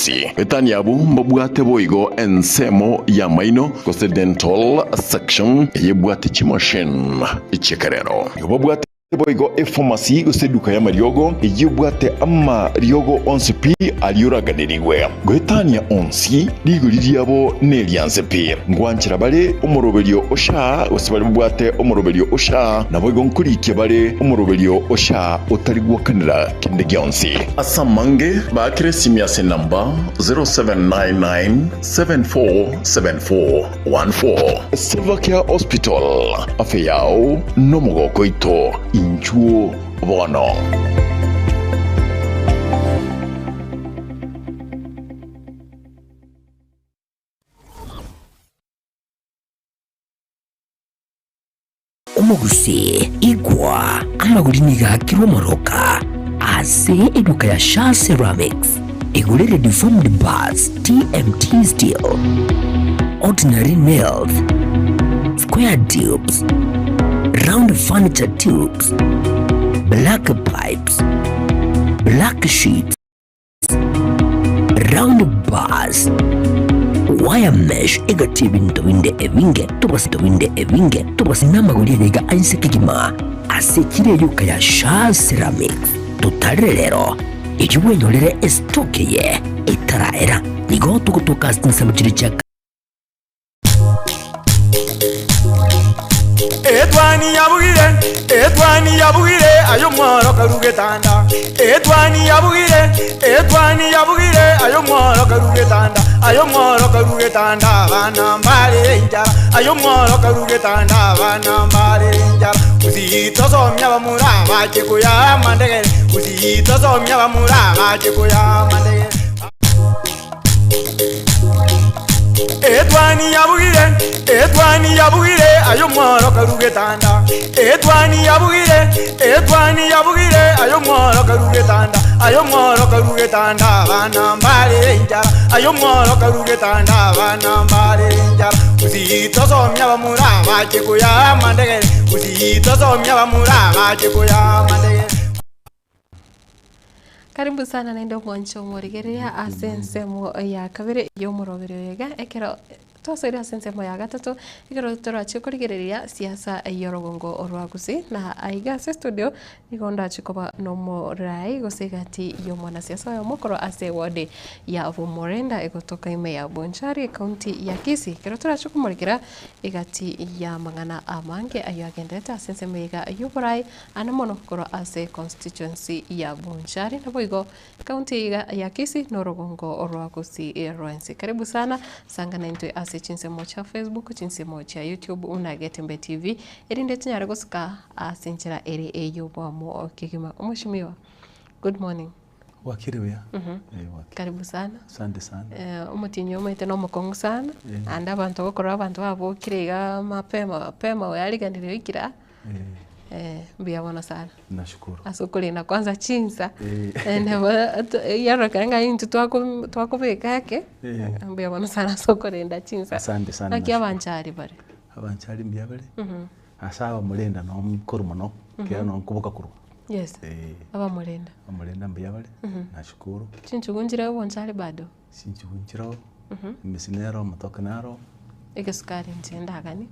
onsi. Etani abwo mbabwate boigo ensemo y'amaino gose dental section eyebwate chimachine chi'ekerero. Nigo babwate boigo epharmacy gose eduka y'amariogo eyio ebwate amariogo onsi pi aria oraganерigwe. Goetania onsi, rigori riabo nerianse pi. Ngwanchera bare omoroberio o SHA gose baria babwate omoroberio o SHA, naboigo nkorikia bare omoroberio o SHA otari gwakanera kende gionsi. Ase amange, baakere esimi ase enamba 0799747414. Silvercare Hospital, afya yao nomogoko oito, inchuo bono. Omogusii, igwa, amagori nigo aakirwe omoroka ase eduka ya Shaa Ceramics. Igorere deformed bars, TMT steel, ordinary nails, square tubes, round furniture tubes, black pipes, black sheets, Round bars, wire mesh egati ebinto binde ebinge tobase binde ebinge tobase namagori ayaiga ainse kegima ase echiro eyoka ya Shaa Ceramics. Totarere rero erio bwenyorere estock eye etaraera. Nigo togotoka ase chinsemo chiria chia. Etwani yabugire, etwani yabugire, aye omworo karu getanda. Etwani yabugire, etwani yabugire, aye omworo karu getanda. Aye omworo karu getanda, abana mbare enchara. Aye omworo karu getanda, abana mbare enchara. Gusii tosomia abamura bache koyaa amandegere. Gusii tosomia abamura bache koyaa amandegere. Etwani yabugire, etwani yabugire, aye omworo karu getanda. Etwani yabugire, etwani yabugire, aye omworo karu getanda. Aye omworo karu getanda, abana mbare enchara. Aye omworo karu getanda, abana mbare enchara. Gusii tosomia abamura bache koyaa amandegere. Gusii tosomia abamura bache koyaa amandegere. Karibu sana naende omwancho omorigereria ase ensemo ya kabere y'omoroberi oyo iga, ekero twasoire ase ensemo ya gatato, ekero torache korigereria siasa y'orogongo orwa Gusii, na aiga ase estudio, nigo ndache koba nomorai gose egati y'omwanasiasa oyomo korwa ase eward ya Bomorenda egotoka ime ya Bonchari ecounty ya Kisii. Ekero torache komorekera egati y'amang'ana amange ayio agenderete ase ensemo eye iga y'oborai, Ande mono korwa ase constituency ya Bonchari naboigo county iga ya Kisii na orogongo rwa Gusii rwensi. Karibu sana sanga naintwe ase chinsemo chia Facebook, chinsemo chia YouTube buna Getembe TV erinde tinyare gosuka ase enchera ere ey'obwamo kegima. Omweshimiwa, good morning. Bwakire buya. Eh, bwakire. Karibu sana. Asante sana. Eh, omotienyi omaete na omokong'u sana, Eh. naende abanto gokorora abanto babokire iga mapema mapema oyariganirie oikire aa, Eh, eh, mbuya mono sana. nashukuru. Ase okorenda kwanza chinsa, Eh. eh, nabo to yaroreka ng'a intwe twako twakobeka ake, Eh. mbuya mono sana ase okorenda chinsa. Asante sana, Naki nashukuru. abanchari bare? Abanchari mbuya bare, ase abamorenda noo nkoru mono, ekiagera noo nkoboka korwa. Yes, Eh. abamorenda. Abamorenda mbuya bare, nashukuru. Chinchugu nchire obonchari bado? Chinchugu nchiroo, emesi nero, amatoke naro. Egesukari inche ndaganie.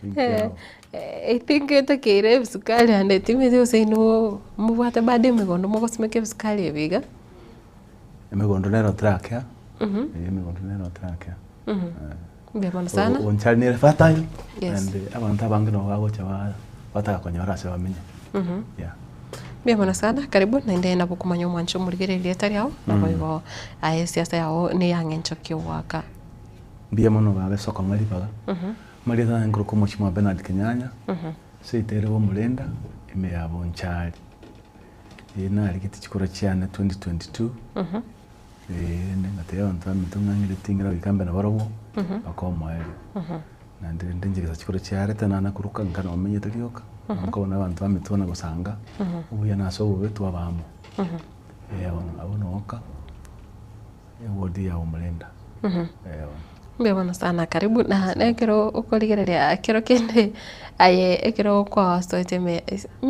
Inkiao. I think etakeire ebisukari ande timanyeti gose inwe mobwate bado emegondo mogosimeka ebisukari ebi iga. Emegondo nero torakea, eh emegondo nero torakea. Mbuya mono sana. Bonchari nere fertile Yes. and abanto abange nabo bagocha ba bataka konyora ase bamenye. Yeah. Mbuya mono sana, karibu naende nabo okomanya omwancho omorigereria erieta riao, naboigo aye esiasa yao neyang'encho ki ogoaka. Mbuya mono baba ase okong'a ribaga. Amarieta naye nkorokwa Omweshimiwa Bernard Kenyanya, seito ere Bomorenda, ime ya Bonchari. Eh narigete chikura chiane 2022, rende ngatebia abanto baminto ng'a ng'ire ting'ira goika mbe nabarobwo, mpaka omoerio. Naende rende inche gesa chikura chiarete nana koruka nka nomenyete rioka, nkobona abanto baminto buna gosanga, obuya na ase obobe twaba amo. Bono abwo noka, eward ya Omorenda, eh bono. Mbuya mono sana karibu na ekero okorigereria ekero kende aye ekero kwasoete ime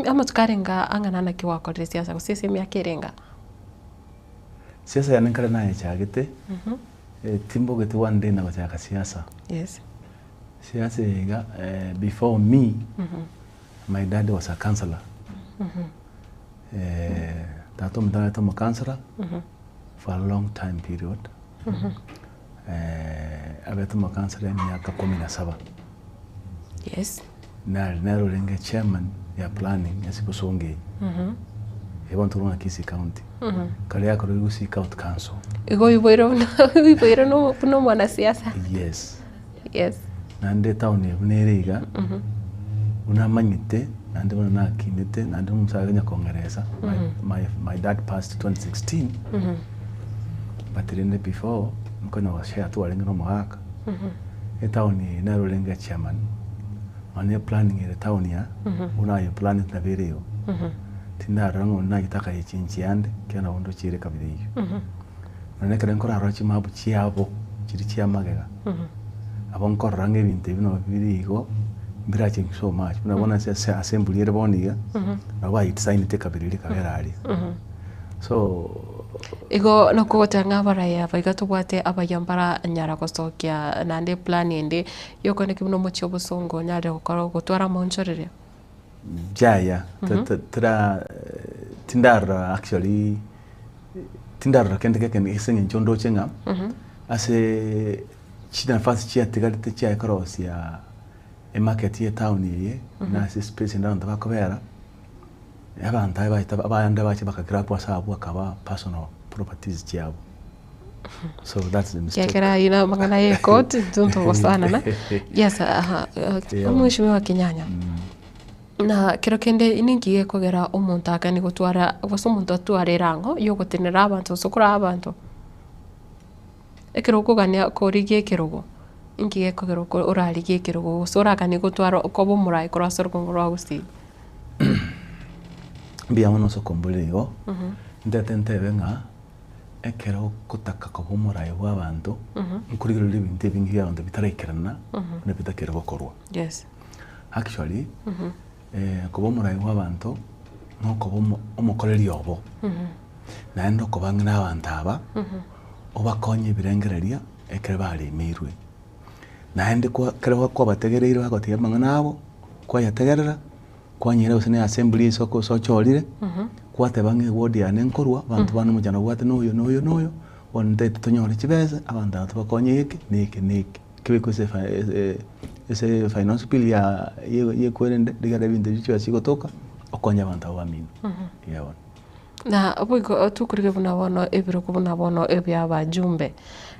amatuko arenge ang'ana naki gwakorire siasa gose ase emiaka ere enga? Siasa yane nkare nayechagete, timbogete one day na gochaka siasa. Yes. Siasa eye iga before me, my dad was a councillor. Tata ominto narete omocouncillor for a long time period. Abete omocouncillor emiaka kumi na saba. Yes. Nare nere orenge chairman ya planning ase bosongo eye. Eye bono tokoroka ng'a Kisii County. Kare yakorire Gusii County Council. Igo oiboire buna oiboire no buna omwanasiasa. Yes. Yes. Naende etown eye buna ere iga, buna amanyete naende buna nakinete naende omosae onya kong'eresa, my my my dad passed 2016, but rende before nkonya goshare twarenge na omogaka, etown eye nere orenge chairman, mani eplanning ere town aa, buna aye planete nabo ere igo, tindarora ng'a onde nagete akayechenchia ande, ekiagera nabo ndoche ere kabira eyio. Nonya ekero nkorarora chimapu chiabo chiria chia magega, nabo nkorora ng'a ebinto ebi nabo bire igo, mbirachenchwe so much. Buna bono ase ase assembly ere bono iga, nabo bayedesign-ete ekabira eria ekabera aria. So. Igo nokogoteba ng'a abaraya aba iga tobwate abayia mbaranyara gosokia naende eplan ende yokoeneki buna omochie obosongo onyare gokora gotwara amaonchoreria. Yaya, tira tindarora actually tindarora kende gekende ase eng'encho ndoche ng'a ase chinafasi chiatigarete chiaye korosia emarket ya etown eye na ase espace ende abanto bakobera, abanto aba baete abande bache bakagrab ase abwo akaba personal properties chiabo. So that's the mistake. Ekiagera ayio na amang'ana ya ekoti intwe ntogosoanana. Yes, aha, Yeah. omweshimiwa Kenyanya, na kero kende ninki gekogera omonto akane gotwara gose omonto atware erang'o ya ogotenera abanto gose koraa abanto? Ekero okogania korigia ekerogo, inki gekogera oko orarigie ekerogo gose orakanie gotwara koba omorai korwa ase orogongo rwa gusii? Mbuya mono ase okomboria igo, ntete ntebe ng'a ekero ogotaka koba omorai bw'abanto, nkorigereria ebinto ebinge bi'abanto bitaraikerana buna bitakeri gokorwa. Yes. Actually, koba omorai bw'abanto, nokoba omo- omokoreri obo, naende okoba ang'e na abanto aba, obakonye ebirengererio ekero baremeirwe. Naende kwa ekero kwabategereire bagotebi amang'ana abo, kwayategerera. Kwanyora gose ne assembly ase ase ochorire, kwateba ng'a eward yane nkorwa, abanto bane omochando obwate na oyo na oyo na oyo, bono ntaete tonyore chibesa, abanto aba tobakonye eke na eke na eke. Kebekwe ase efa ase finance bill ya ye ekwerende rigere ebinto ebio chibesa chigotoka, okonye abanto abwo bamino. Eeh bono. Na boigo tokorigia buna bono ebirogo buna bono ebi'abajumbe.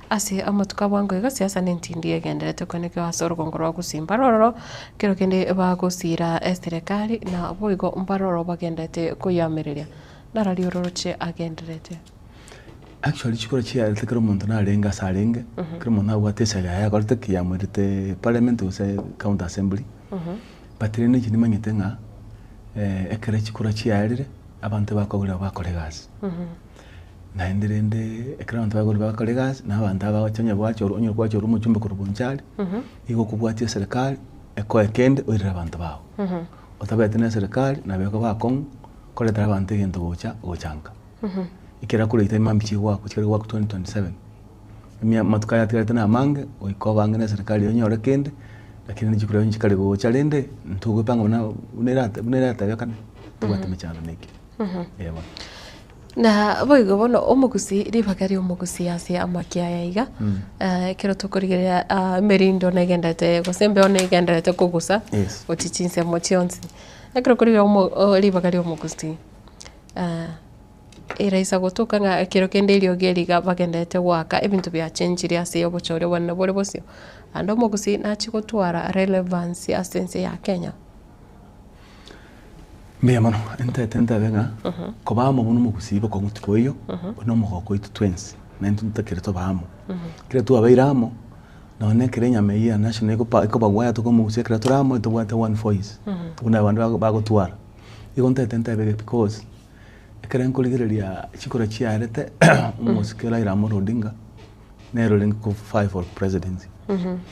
Ase amatuko a bwango iga siasa nentindi egendererete koenekigwa ase orogongo rwa Gusii. Mbarororo kero kende bagosiira eserekari na boigo mbaroro bagendererete koyiamereria. Narari ororoche agendererete. Actually chikura chiarete kera omonto narenge ase arenge, kera omonto nabwate esegi yaye akorete ki yamoirete parliament gose county assembly, but rende inche nimanyete ng'a ekero chikura chiarire. Abanto bakogorera bakora egasi, naende rende ekero abanto bakogorera bakora egasi, na abanto aba bagocha onye gwachorwa onye gwachorwa omochumbe korwa Bonchari, nigo okobwatia eserekari ekoe kende oirere abanto bago. Otabeti na eserekari nabo ekoba akong'u koretera abanto egento gocha gocha nka. Ekero akoreita emambia chigoakwa chikare goakwa 2027, emia amatuko aya atigarete na amange, goika obange na eserekari onyore kende, lakini chikura nchikare gocha rende, ntogwepanga buna buna erate buna eratebekane. Tobwate emechando na ekio. Eh bono. Na boigo bono omogusii ribaga ria omogusii ase amakia aya iga, ekero tokorigereria emerindo negenderete gose embeo negenderete kogusa, Yes. gochia chinsemo chionsi. Ekero okorigereria omo ribaga ria omogusii, eraisa gotoka ng'a ekero kende eriogi eri iga bagenderete goaka ebinto biachenchire ase obochori obonene bore bosio, naende omogusii nachie gotwara relevance ase ense ya Kenya. Mbuya mono, ntaete ntabe ng'a koba amo buna omogusii bokong'u tiboiyo, buna omogoko oito twensi, naintwe ntotakire tobe amo. Ekero twabeire amo, nonye ekero enyama eyio ya national ekopa ekobagwaya toka omogusii ekero tore amo tobwate one voice, buna abande bago bagotwara. Igo ntaete ntabe iga because, ekero nkorigereria chikura chiarete omosike Raila Amolo Odinga, nere orenge ko vie for presidency.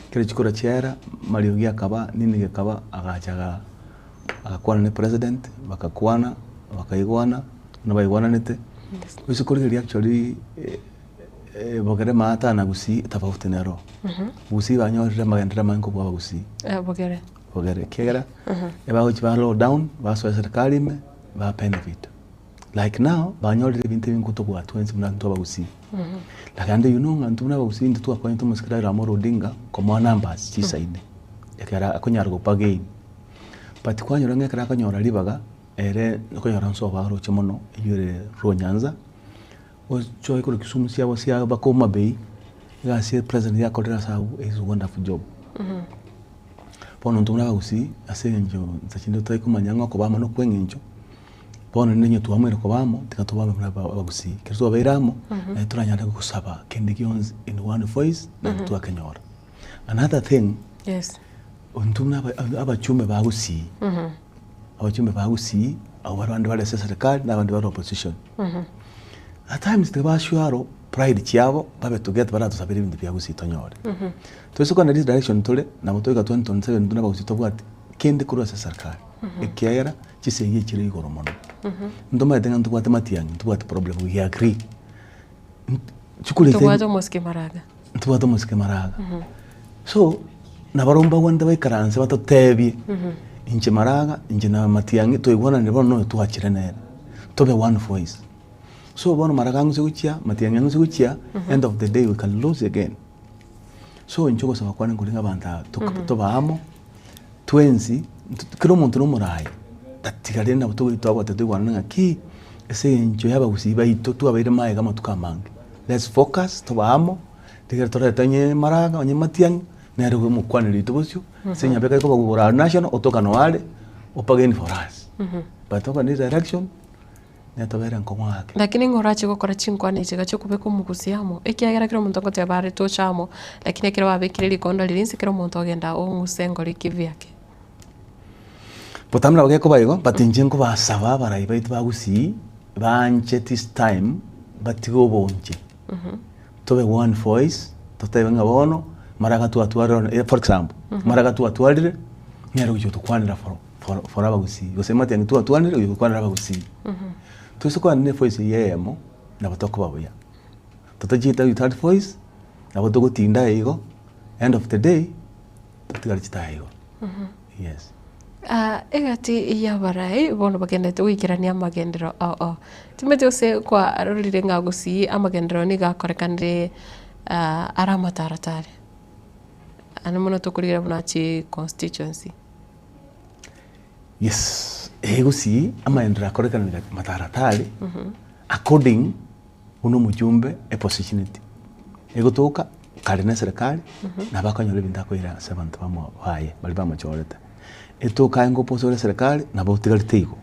Ekero chikura chiaera, mariogi akaba, nini gekaba, agacha aga agakwana na president, bakakwana, bakaigwana, buna baigwananete. Gose korigereria actually bogere maata na gusii etofauti nero. Gusii banyorire amagenderero amange kobua abagusii. Bogere. Bogere ekiagera ebagochia ba low down basoa eserikari ime ba benefit. Like now banyorire ebinto ebinge tobua twensi buna intwe abagusii. Lakini naende you know ng'a intwe buna abagusii intwe twakonyete omosike Raila Amolo Odinga komoa numbers chisaine ekero akonyara go bargain. But kwanyora ng'a ekero akonyora ribaga ere okonyora nsobo aroche mono eywo ere Luo Nyanza, ochoe korwa Kisumu chiabo chia baka Homa Bay, egasi ya president yakorire ase abwo is wonderful job. Bono intwe buna abagusii ase eng'encho nsa chinde totari komanya ng'a okoba amo nokwa eng'encho, bono rende onye twamoire koba amo, tiga tobe amo buna abagusii. Ekero twabeire amo, naende toranyare gosaba kende gionsi in one voice, naende twakenyora. Another thing, Yes. intwe buna aba- abachumbe ba gusii, abachumbe ba gusii, abwo bare abande bare ase eserekari na abande bare opposition. At times tiga bashwaro pride chiabo babe together baratosabere ebinto bia gusii tonyore. Toise kogenda this direction tore, nabo toika 2027 buna abagusii tobwati kende korwa ase eserekari, ekiagera chisegi echire igoro mono. Ntomaete ng'a ntobwate matiang'i, ntobwate problem, we agree. Chikura echi Tobwate omosike maraga. Ntobwate omosike maraga. So, nabarobwo mbagwenerete baikaranse batotebie, inche maraga, inche na matiang'i toigwananire bono noyo twachire nere, tobe one voice. So bono maraga ang'use gochia, matiang'i ang'use gochia, end of the day we can lose again. So inche ogosaba kwane nkori ng'a abanto aba tok- tobe amo, twensi, kera omonto na omoraai, tatiga rende nabo togochi twabwate toigwanane ng'aki, ase eng'encho ya abagusii baito twabeire magega amatuko amange, let's focus tobe amo, tigere torete onye maraga onye matiang'i, nere obe omokwaneri oito bosio, ase enyomba ekero ekobagwa igoro aria national, otoka noo are, obargain for us. But tokogenda direction, netobere nkong'u ake. Lakini ng'a orache gokora chinkwana echi gachia kobeka omogusi amo, ekiagera kera omonto ngoteba are toche amo, lakini ekero babekire rikondo riria inse kera omonto ogenda ong'use engoro ekibiake. Botambe nabo gekoba igo, but inche nkobasaba abarai baito ba Gusii, banche this time, batige obonche. Tobe one voice, totebe ng'a bono, mara twatwarire for example, mara twatwarire, nere ogochia gotokwanera for for for abagusii, gose matiang'i twatwanire oyo gokwanera abagusii. Toise kwana ne evoice eywo eyemo, nabo tokoba buya. Totachiete with that voice, nabo togotinda aye igo, end of the day, totigare chitaya igoro. Yes. Egati y'abarai bono bagenderete goikerania amagenderero ao ao. Timanyeti gose kwarorire ng'a gusii amagenderero nigo akorekanire are amataratare. Naende mono tokorigereria buna chiconstituency. Yes, eh gusii amaenderero akorekanire mataratari according buna omochumbe epositioneti, egotoka kare na eserekari nabo akonyora ebinto akoira ase abanto bamo baye baria bamochorete. Etoka aye ngoposa ore eserekari nabo otigarete igo.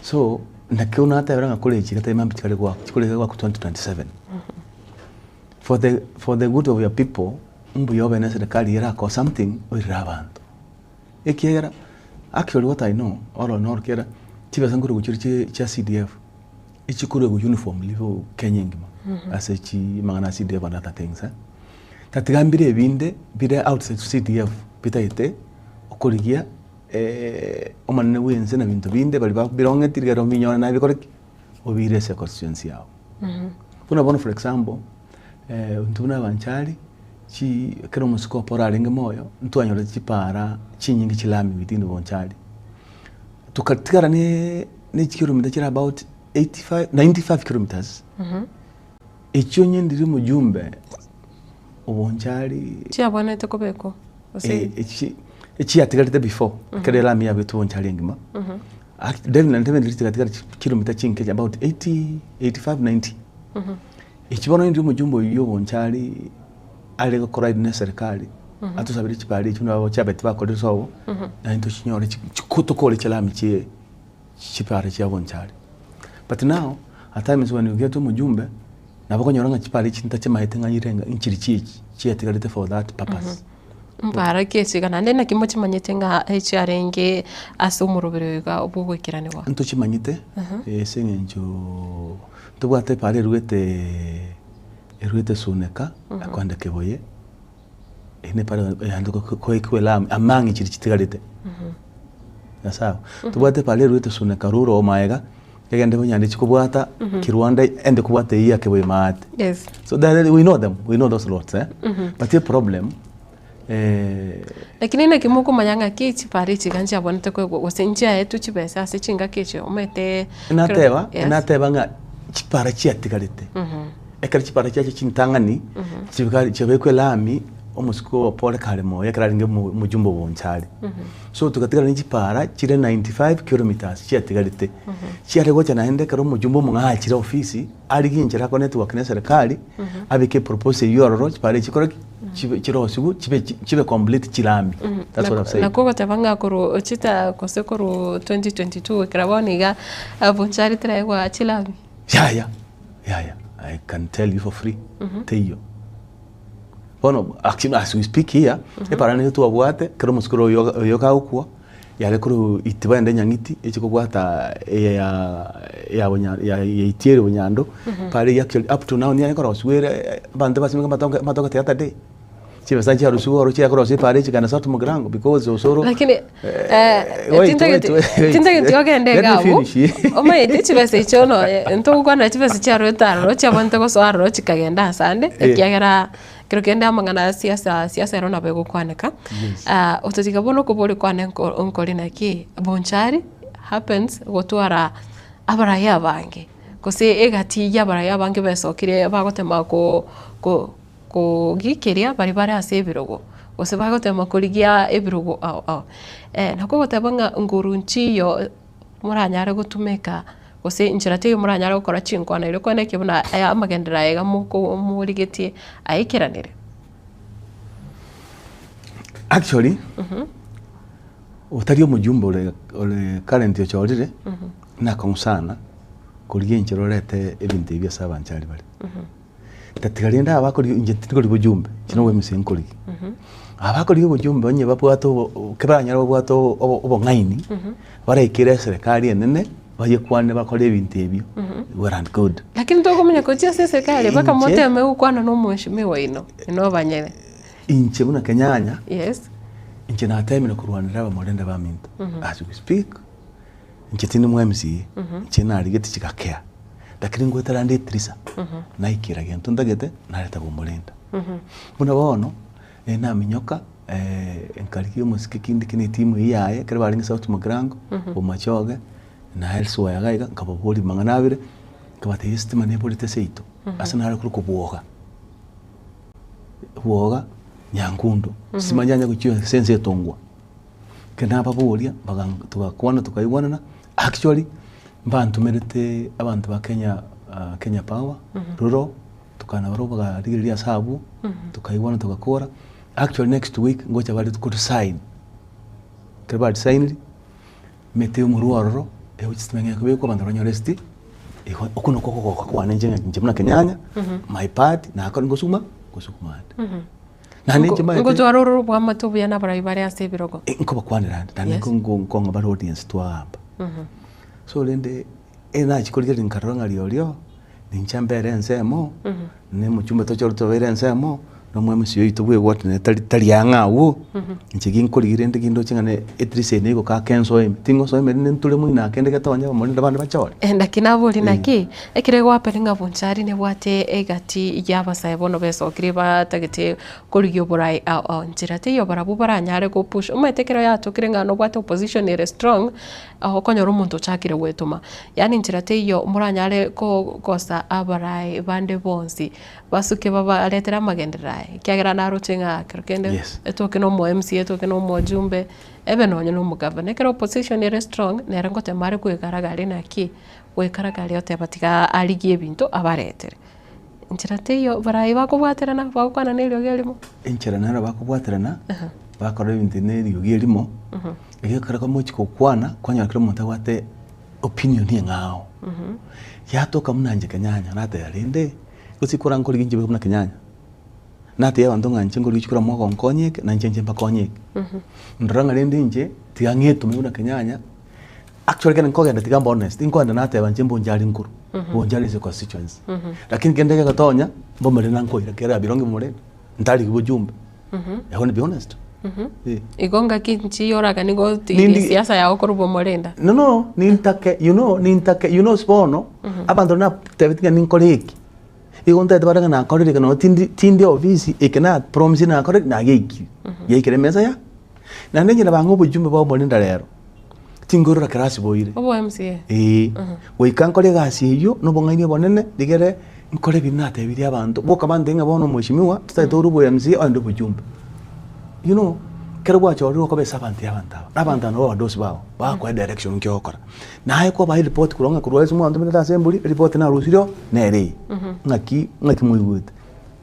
So, nakio natebire ng'a kore echi gatari mambia chikare goaka chikore goaka 2027. For the for the good of your people, mbuya obe na eserekari erakoe something oirere abanto. Ekiagera actually what I know all in all kera chibesa nkorwa gochia chie chia CDF, echikorwa uniformly bo Kenya engima ase chi amang'ana a CDF and other things eh. Tatiga mbire ebinde bire outside CDF bitagete okorigia omonene bwa ense na binto binde baria ba belongeti rigere obinyore naye bikore ki? Obiire ase econstituency yago. Buna bono for example, intwe buna abanchari, chi ekero omosike o Paul arenge moyo, ntwanyorete chipara chinyinge chilami within Bonchari. Tokatigara ne ne chikilomita chire about 85 95 kilometers, echio onye ndiri omojumbe o Bonchari Chiabwenerete kobekwa gose echi echiatigarete before, ekero elami yabetwe Bonchari engima, definitely chigatigara chikilomita chinke about 80 85 90. Echi bono rende omojumbe oyio obonchari are gokora ere na eserekari, atosabere chibari echio buna chiabete bakorire sobo, naende tochinyore chi chiko tokore chilami chie chibara chia bonchari. But now, at times when you get omojumbe, nabo okonyora ng'a chibari echi ntachimaete ng'a irenga nchiri chiachi chiatigarete for that purpose. Mbara ki echi iga naende naki mochimanyete ng'a echiarenge ase omoroberi oyo iga bw'ogoikeranigwa? Ntochimanyete ase eng'encho ntobwate epaara eruete eruete Suneka ekoenda Kibuye, eyio ne epaara yaani koikwa elami among chiria chitigarete sawa. Ntobwate epaara eruete Suneka rure oo maega. Egende bonyande chikobwata Kirwanda ende kobwata eyio ya Kibuye maate. Yes. So that, we know them, we know those roads eh? But a problem eh, Lakini naki mokomanya ng'aki chipara echi iga nchiabwanete koegwa gose nchiaetwe chibesa ase chingaki echio omanyete Nateba, Yes. nateba ng'a chipara chiatigarete. Ekero chipara chiacha chintang'ani, chibika chiabekwa elami, omosike o Paul kare moyo ekero arenge omo omojumbe o Bonchari. So togatigara ne chipara chire 95 kilometres chiatigarete. Chiare gocha naende ekero omojumbe omong'ao achire ofisi, arigie enchera akore network na eserekari, abeke eproposal eywo ororo, chipara echi chikore ki? Chibe chirosiwu chibe chibe complete chirami. That's what I've said. Nakwo ogoteba ng'a korwa chita gose korwa 2022 goikera bono iga, Bonchari teraegwa chilami? Yaya, yaya, I can tell you for free, teiyo. Bono actually as we speak here, epara nigo twabwate, ekero omosike ore oyo oyo kagokwa, yare korwa itiba ende nyang'iti, echi kobwata eye ya ya bonya ya ya itieri bonyando, para eywo actually up to now niye ekorosiwa ere abanto basimeka amatoke amatoke the other day. Chibesa chiarusiwa oro chiakorosia epara echi kende south mugirango because osoro Lakini eh, wait, tintageti wait, wait. tintageti ogende Let me iga abwo, finish. omanyete chibesa echio nonya ntogokwanera chibesa chiarwete aroro chiabwenerete gosoa aroro chikagenda asande, Eh. ekiagera ekero kende amang'ana ya siasa siasa ero nabo egokwaneka. Yes. Ototiga bono okoboria kwane nko nkori naki, bonchari happens gotwara abarai abange, gose egati ya abarai abange besokire bagotema ko ko Kogiikeria baria bare ase ebirogo, gose bagotema korigia ebirogo ao ao. Nakwo ogoteba ng'a nguru nchiyo moranyare gotumeka, gose inchera teiyo moranyare gokora chinkwana erio kwane eke buna aya amagenderero aya iga moko morigetie aikeranire. Actually, otari omojumbe ore ore current ochorire, nakong'u sana korigia enchera orete ebinto ebi ase abanchari bare. Tatiga rende aba bakorigia inche tindikorigia obojumbe, inche nobo emisa nkorigia. Aba bakorigia obojumbe onye babwate obo kebaranyare babwate obo obo obong'aini, baraikere eserekari enene, bayekwane bakore ebinto ebio, well and good. Lakini tokomanya gochia ase eserikari mpaka Inche- moteme gokwana na omweshimiwa oino, inwe abanyene. Inche buna Kenyanya, Yes. inche natemire korwanera abamorende baminto, as we speak, Inche tindi mo MCA, inche narigetie chigakea, lakini ngoetera nde etirisa, naikera gento ntagete, nareta komorenda. Buna bono, naminyoka nkarigia omosike kinde kende etimu eywo yaye, ekero barenge South Mugirango, Bomachoge, na elsewhere iga iga, nkababoria amang'ana abere, nkabatebia estima neborete seito, ase nare korokwa bwoga, bwoga nyankundo, stima yanya gochia ase ense etongwa. Ekero nababoria, baga togakwana tokaigwanana, actually mbantomerete abanto ba Kenya Kenya Power, roro, tokana barobwo bagarigereria ase abwo, tokaigwana togakora, actually next week ngocha bare ko resign, ekero ba resigniri, emete ya omorwa ororo, egochi sitima ng'a ekobekwa abanto banyore esiti, igo okwo nokwo okogoka kwane inche ng'a inche buna Kenyanya, my part nakora ngosuma, ngosukuma ande. Naende inche manyete Ngotwara ororo bw'amato obuya nabarabwo bare ase ebirogo. Eh, nkobakwanera ande, naende Yes. nko- nko- nkong'a bare audience twagamba. So rende, eh nachia korigereria nkarora ng'a rirorio, ninche mbere ensemo, na omochumba tochore tobeire ensemo, na omwemisi oito bwegwati nere tari tari ang'e abwo, inche ginkorigia rende gindoche ng'a ne etirisa eye nigo ake nsoe ime, tingosoa ime rende nture moino ake ndeke tonye abamorende abande bachore. Naki naborie naki, Ekero egoapera ng'a bonchari nebwate egati y'abasae bono besokire batagete korigia oborai ao ao, nchera teiyo barabwo baranyare go push. Omanyete ekero yatokire ng'a nobwate opposition ere strong, okonyora omonto ochakire goetoma. Yaani nchera teiyo moranyare kogosa abarai bande bonsi, basuke babaretere amagenderero aya, ekiagera naroche ng'a kero kende Yes. etoke na omo MCA, etoke na omojumbe, ebe nonye na omogavana. Ekero opposition ere strong, nere ngotema are koegaragaria naki. Goikaraga aria oteba tiga arigie ebinto abaretere. Enchera teiyo barayi bakobwaterana bagokwana na eriogi erimo. Enchera nero bakobwaterana, bakora ebinto na eriogi erimo, erio ekero mochia gokwana, kwanyora kera omonto abwate opinion eng'ao. Yatoka buna inche Kenyanya, nateba rende, gose kora nkorigia inche buna Kenyanya, natebia abanto ng'a inche nkorigia chikura mogonkonya eke, na inche inche mbakonye eke. Ndora ng'a rende inche, tiga ng'etome buna Kenyanya. Actually ekero nkogenda tiga mbe honest, nkogenda nateba inche mbonchari nkoro, bonchari is a constituency. Lakini kende kegotonya, mbomere na nkoira kera belong momorembe, ntari bojumbe. I want to be honest. Eh. Igo ngaki nchiyo oraganie gotigia Nindi- siasa yago korwa omorenda. No no, nintake, you know, nintake, you know bono, abanto natebeti ng'a ninkore eki, igo ntagete bare ng'a nakorire eke nonya tindi tindi ofisi, eke na promise nakorire nageikire, giaikire emesa ya, naende inche nabang'e obochumbe bwa omorenda rero, tinkorora kero ase boire. Obo MCA. Eeh, goika nkore egasi eywo na obong'aini obonene, rigere nkore ebi natebirie abanto, boka bantebie ng'a bono mheshimiwa, totagete ore obo MCA ogende obochumbe. You know, ekero gwachorirwe okoba eservant ya abanto aba, na abanto aba nabo abadosi bago, bagokoa edirection nki ogokora. Naye kwabaa eripoti korwa ng'a korwa ase mwantomerete ase embori, eripoti narusirie oo, nere eye, ng'aki ng'aki moigwete.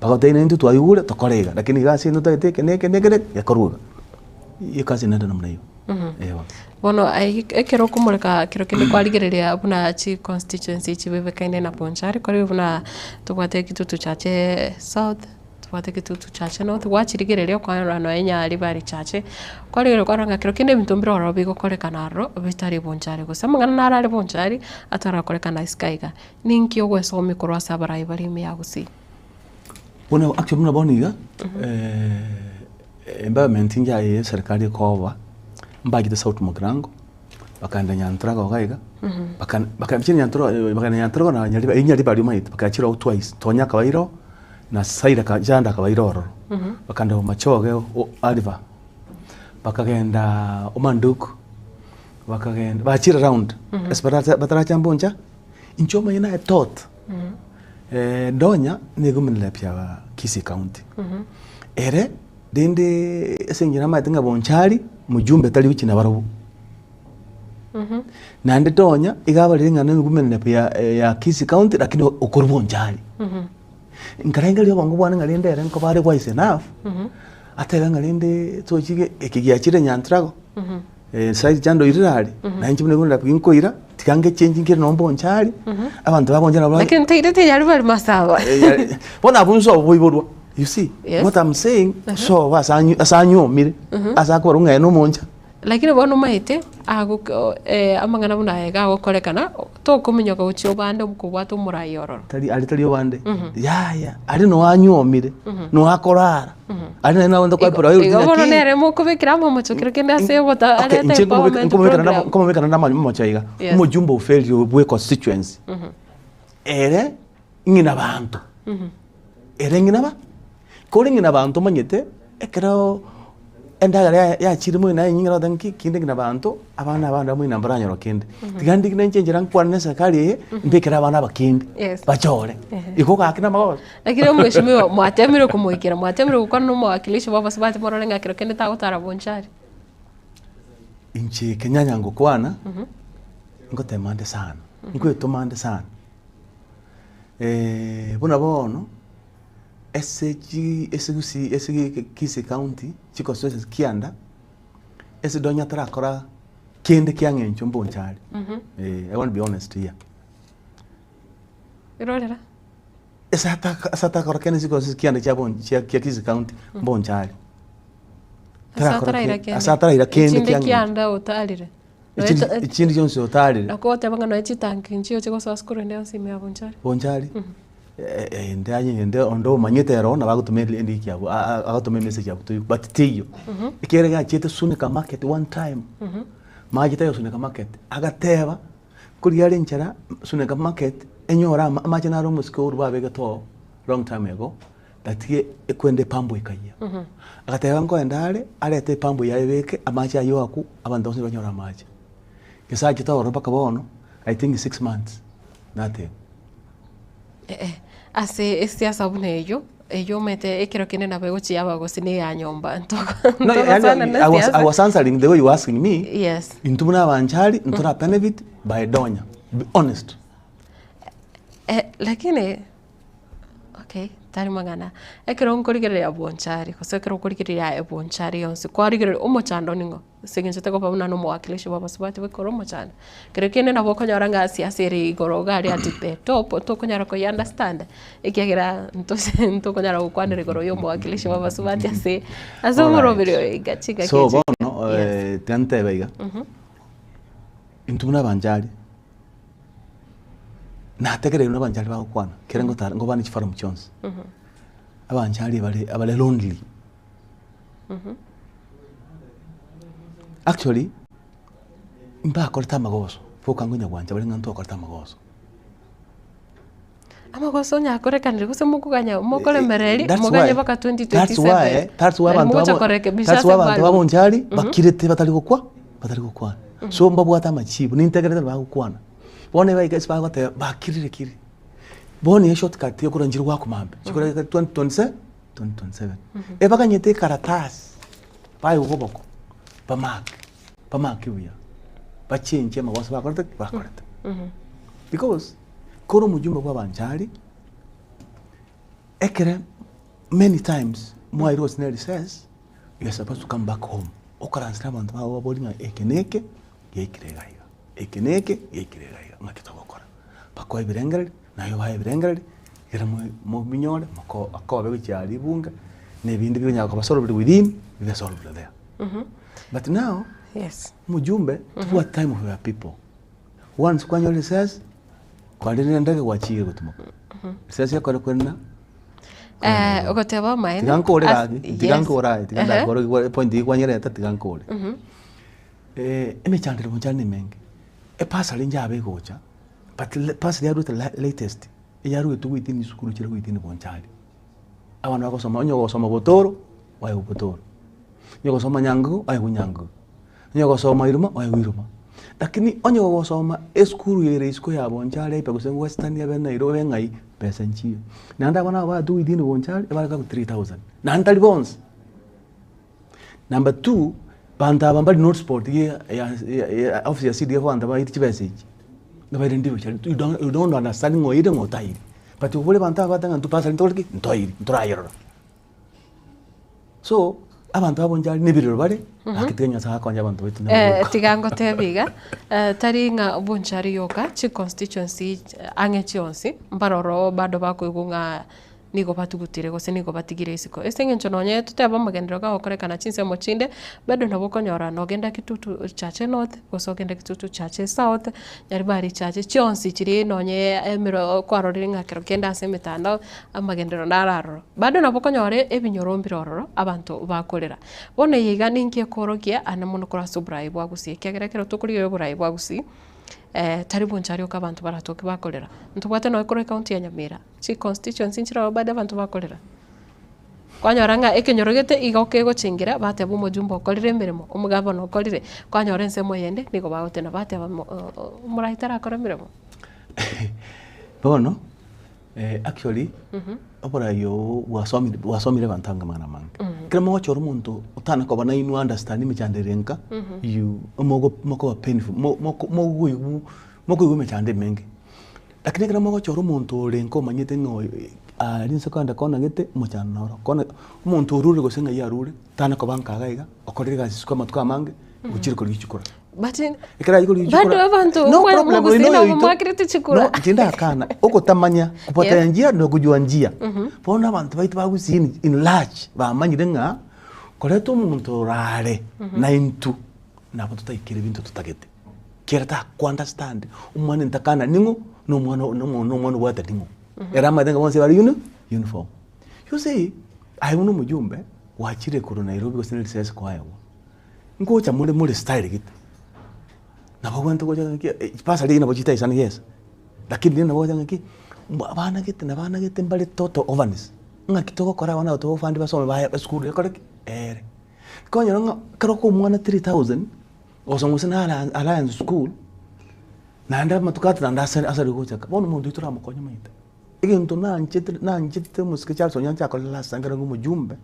Bagotebia naintwe twaigure tokore iga, lakini iga ase intwe totagete eke na eke na eke na eke, gekorwe iga. Egasi nende namna hiyo. Eh bono. Bono ai ekero okomoreka kero kende kwarigereria buna chiconstituency chibebekaine na Bonchari, kore buna tobwate Kitutu Chache South, tobwate Kitutu Chache North, gwachirigereria okwarora nonya Nyaribari bari Chache, kwarigereria kwarora ng'a kero kende ebinto mbire ororo bigokorekana aroro bitari Bonchari gose amang'ana naro are Bonchari atarakorekana isiko aiga. Ninki ogwesomia korwa ase abarai bare ime ya Gusii? Bono actually buna bono iga, environment inche aye ya eserikari ekoba, mbachete South Mugirango, bakaenda Nyantrago iga iga, baka baka Nyantrago bakaenda Nyantrago na Nyaribari, eywo Nyaribari omanyete, bakachira oo twice, Tonya akabaira oo, na Saira aka Janda akabaira ororo, bakaenda Bomachoge o Ariba, bakagenda Omanduku, bakagenda bachire round, ase baracha bataracha mboncha, inche omanye naye taught. Donya nigo emenene ya Kisii County. Ere rende ase eng'encho namanyete ng'a Bonchari mojumbe tari gochia nabarabwo. Naende Donya iga abarire ng'a nigo emenene ya Kisii County lakini okorwa Bonchari. Nkarengereria obongo bwane ng'a rende ere nkoba are wise enough, atebe ng'a rende tochige eke giachire Nyantrago. Sairi chandoirire are, na inche buna nigo nkoira, tiga ngechengi nkere nonye mbonchari, abanto bagonchara nabo Lakini ntairete yari bari masaba. Bono abwo nso oboiborwa, you see, Yes. what I'm saying, sobo ase anyu ase anyuomire, ase akobarwa ng'a ere nomoncha. Lakini bono omanyete, agoke amang'ana buna aya iga agokorekana, tokominyoka gochia obande kobwata omorai ororo. Tari aria tari obande, yaya, aria noo anyuomire, noo akorara. Aria naende nabo ntokoa Igo priority igo bono naki nere mokobekera amo omochokero kende ase ogota Okay, arete inche empowerment nkomobekera program. nkomobekera na amamocho iga Yes. omojumbe oferire bwe constituency ere ng'ina banto ere ng'ina ba kore ng'ina banto omanyete ekero endagera ya- yachire moino aye ng'ina ogoteba nki kinde ng'ina banto abana abande moino mbaranyora kende tiga ndigi nainche enchera nkwane na eserikari eye mbekere abana aba kende Yes. bachore igo gaki namagoso. Lakini omweshimiwa mwatemire komoikera, mwatemire gokwana na omowakilishi bwa abasubati morore ng'a kero kende tagotara bonchari. Inche kenyanya ngokwana, ngotema nde sana, nkwetoma nde sana. Buna bono, ase chi ase gusii ase Kisii county, chiconstituency kianda, ase Donya tarakora kende kia eng'encho mbonchari, I want to be honest here. Irorera. Ase ataka ase atakora kende chikosi kianda chia bon chia kia Kisii County mbonchari. Ase Tarakora ataraira ke kende. ase ataraira kende Echinde kia ng'encho. kianda otarire. Echindi echindi chionsi otarire. Nakogoteba ng'a nonya chitanki nchigochi gosoa sukuru ende yonsi ime ya Bonchari. Bonchari, ende aye ende onde omanyete ero nabo agotoma eriki abwo agotoma emessage abwo toigwe but teiyo. Ekiagera gachiete Sunika market one time, machete aye Sunika market, agateba. Nkoria are enchera Suneka market enyore ama amache naro omosike orwo babegete oo long time ago gatiga ekwenda epambo ekayia. Agateba nkoenda are arete epambo yaye ebeke amache aywo akwo abanto bonsi banyore amache. Gese achete ororo mpaka bono I think 6 months nothing. Eh, ase esiasa buna eywo, eywo omanyete ekero kende nabo egochia yaba gose na eya nyomba ntoko No, yani, ntogosana na I was, I esiasa. was answering the way you were asking me. Yes. Intwe buna abanchari ntora benefit by Donya. Be honest. Eh, lakini okay tari mang'ana ekero nkorigereria Bonchari gose ekero okorigereria Ebonchari yonsi kwarigereria omochando ning'o ase eng'encho tokoba buna na omowakilishi bwa abasubati bikore omochando. Kero kende nabo okonyora ng'a siasa ere igoro iga aria at the top tokonyara koyi understand ekiagera ntose ntokonyara gokwanera igoro ya omowakilishi bwa abasubati ase ase omoroberi oyo iga chingaki So echi. bono Yes. tiga ntebe iga, intwe buna abanchari, nategereire buna abanchari bagokwana, ekere ngotara nkobana chiforum chionsi, abanchari bare abare lonely. Actually, mbakorete amagoso, boka ngonya gwancha bare ng'a ntwakorete amagoso. Amagoso onye akorekanire gose mokoganya mokoremereri That's moganye why- mpaka that's why 2027 that's why Nari abanto mogocha babo- korekebisha that's ase why abanto bari. babonchari bakirete batari gokwa batari gokwana so mbabwate amachibu nintegerete bagokwana bono ebaika ase bagoteba bakirire kiri bono eye shortcut yokorwa nchire goaka mambia chikora 2027 2027 ebaganyete ekaratasi baigwe koboko bamake bamake buya bachenche amagoso bakorete ki? Bakorete because kore omojumbe bwa abanchari ekere many times mwairwe gose ne recess you are supposed to come back home okaranse na abanto bago obaborie ng'a eke na eke giaikire iga iga, eke na eke giaikire iga iga ng'aki togokora. Bakoe ebirengererio naye obae ebirengererio ekero mobinyore moko akobe gochia aria ebunge na ebinde bikonyara koba solved within bibe solved there. But now Yes. omojumbe tobwati time for your people. Once kwanyora risasi, kwarire endege gwachire gotimoka. Risasi ekore kwerina Eh, ogoteba amaene. Tiga nkore As- gaki, tiga yes. nkore aye, tiga Ehe. ndakore igwe epoint eywo kwanyereta tiga nkore. Emechandero bonchari na emenge, epasari njabe egocha, but le pasari yarwete la latest, eyaruetwe goetania chisukuru chiria goetania bonchari. Abana bagosoma onye ogosoma botoro, oegwe botoro, onye ogosoma nyangugu, oegwe nyangugu, onye ogosoma iruma, oegwe iruma. Lakini onye ogosoma esukuru ere isiko ya bonchari aipa gose western abe Nairobi abe ng'ai, besa nchiyo. Naende abana aba baetwe within bonchari, ebare karibu 3000, naende tari bonsi. Number two, banto aba mbari na hotspot ye ya ya ofisi ya CDF abanto baire chibesa echi, baire ndiro chiaria you don't you don't understand ng'a oire ng'a otairi. But obore abanto aba bateba ng'a intwe personally ntore ki? Ntoire, ntorayerora. So, abanto aba bonsi aria na ebirero bare, gaki tiga Nyasaye akonye abanto baito na Eh, oboka. tiga ngotebie iga, eh, tari ng'a bonchari yoka, chiconstituency ang'e chionsi, mbaroro bado bakoigwa ng'a nigo batugutire gose nigo batigire isiko. Ase eng'encho nonye totebe amagenderero gagokorekana chinsemo chinde, bado nabo okonyora nogenda Kitutu Chache North, gose ogende Kitutu Chache South, Nyaribari Chache, chionsi chiria nonye emero kwarorire ng'a ekero kende ase emetandao, amagenderero naro aroro. Bado nabo okonyora ebinyoro mbire ororo, abanto bakorera. Bono eye iga ninki ekorokia ande mono korwa ase oborai bwa gusii, ekiagera ekero tokorigereria oborai bwa gusii, tari bonchari oka abanto baratoke bakorera. Ntobwate nonye korwa ecounty ya Nyamira. Chiconstituency nchire ororo bado abanto bakorera. Kwanyora ng'a ekenyoro gete igo kegochengera bateba omojumbe okorire emeremo, omogabana okorire, kwanyora ensemo eyende nigo bagotena bateba mo omorai tarakora emeremo. Bono, actually, oborai obo bwasomire bwasomire abanto ange amang'ana amange. Ekero mogochora omonto otana koba nainwe understand emechando ere nka, you mogo mokoba painful mo moko mogoigwa mokoigwa emechando emenge. Lakini ekero mogochora omonto ore nkomanyete ng'a oyo aria inse kogenda konagete omochando noro, kona omonto orure gose ng'ai arure, tana koba nka iga iga, okorire egasi isiko amatuko amange, ochire korigia chikura. But Ekero aye korigia bado chikura, abanto no mwa- problem, mogusii oyo nabo oito, mwakerete chikura. no inche ndakana, ogotamanya kupotea Yes. njia na kujua njia. Bono abanto baito ba gusii in in large bamanyire ng'a, koreta omonto ore are na intwe, nabo totaikere ebinto totagete. Kera takwa understand omwana entakana ning'o na omwana na omwana obwate ning'o. Ere amaete ng'a bonsi bare uni uniform. You see, aye buna omojumbe, gwachire korwa Nairobi gose na risasi kwaegwa, ngocha more more style gete. Nabo obwenerete gocha ng'aki chibasari echi nabo chitaisana yes, lakini rende nabo ogocha ng'aki, mbu abana gete na abana gete mbare total orphans, ng'aki togokora abana aba tobafund basome baye esukuru ekore ki? Eere. Okonyora ng'a ekero okoa omwana 3000. Gosoma gose na Alliance School, naende amatuko atano naende ase asare gochaka, bono omonto oyio toramokonye omanyete. Egento nanchete nanchete omosike Charles Onyancha akorire last time ekero arenge omojumbe,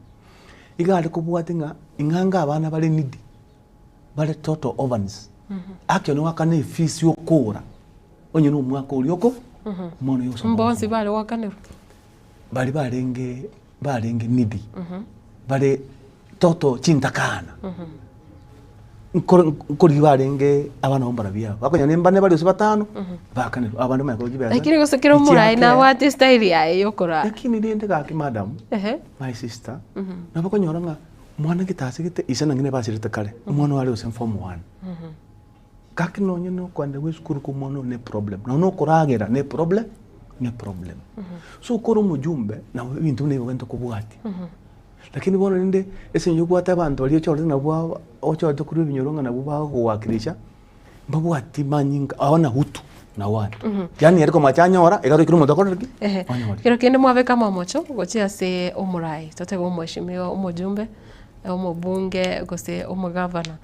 iga are kobwatia ng'a ing'ange abana bare needy, bare total orphans, actually goakana efees ya okora, onye na omwaka oria oko, omwana oyo osoma Mbonsi bare goakanerwa. Baria barenge barenge needy, bare toto chintakana, nkoro nkorigia barenge abana bo mbarabwo aba, bakonyora nembane bare gose batano, bakanerwa abande bamanye korwa chibesa Lakini gose kera omorai echiake. nabwate estyle yaye yokoraa. Lakini rende gaki madam, Ehe. my sister, nabo okonyora ng'a omwana gete ase gete ise na ng'ina basirete kare, omwana oyo are gose form one. Gaki nonye na okoenda gwa esukuru kwa omwana oyo ne problem, nonye na okoragera ne problem ne problem. So kore omojumbe nabo ebinto buna ebi obwenerete kobwatia. Lakini bono rende ase eng'encho obwate abanto baria ochorete nabwo aba ochorete korwa ebinyoro ng'a nabwo bagogowakilisha, mbabwati manyinga hawana utu na watu. Yaani ere komacha anyora, iga toikire omonto akorire ki? Ehe. Onyore. Kero kende mwabeka amamocho gochia ase omorai, totebe omweshimiwa, omojumbe, omobunge gose omogavana.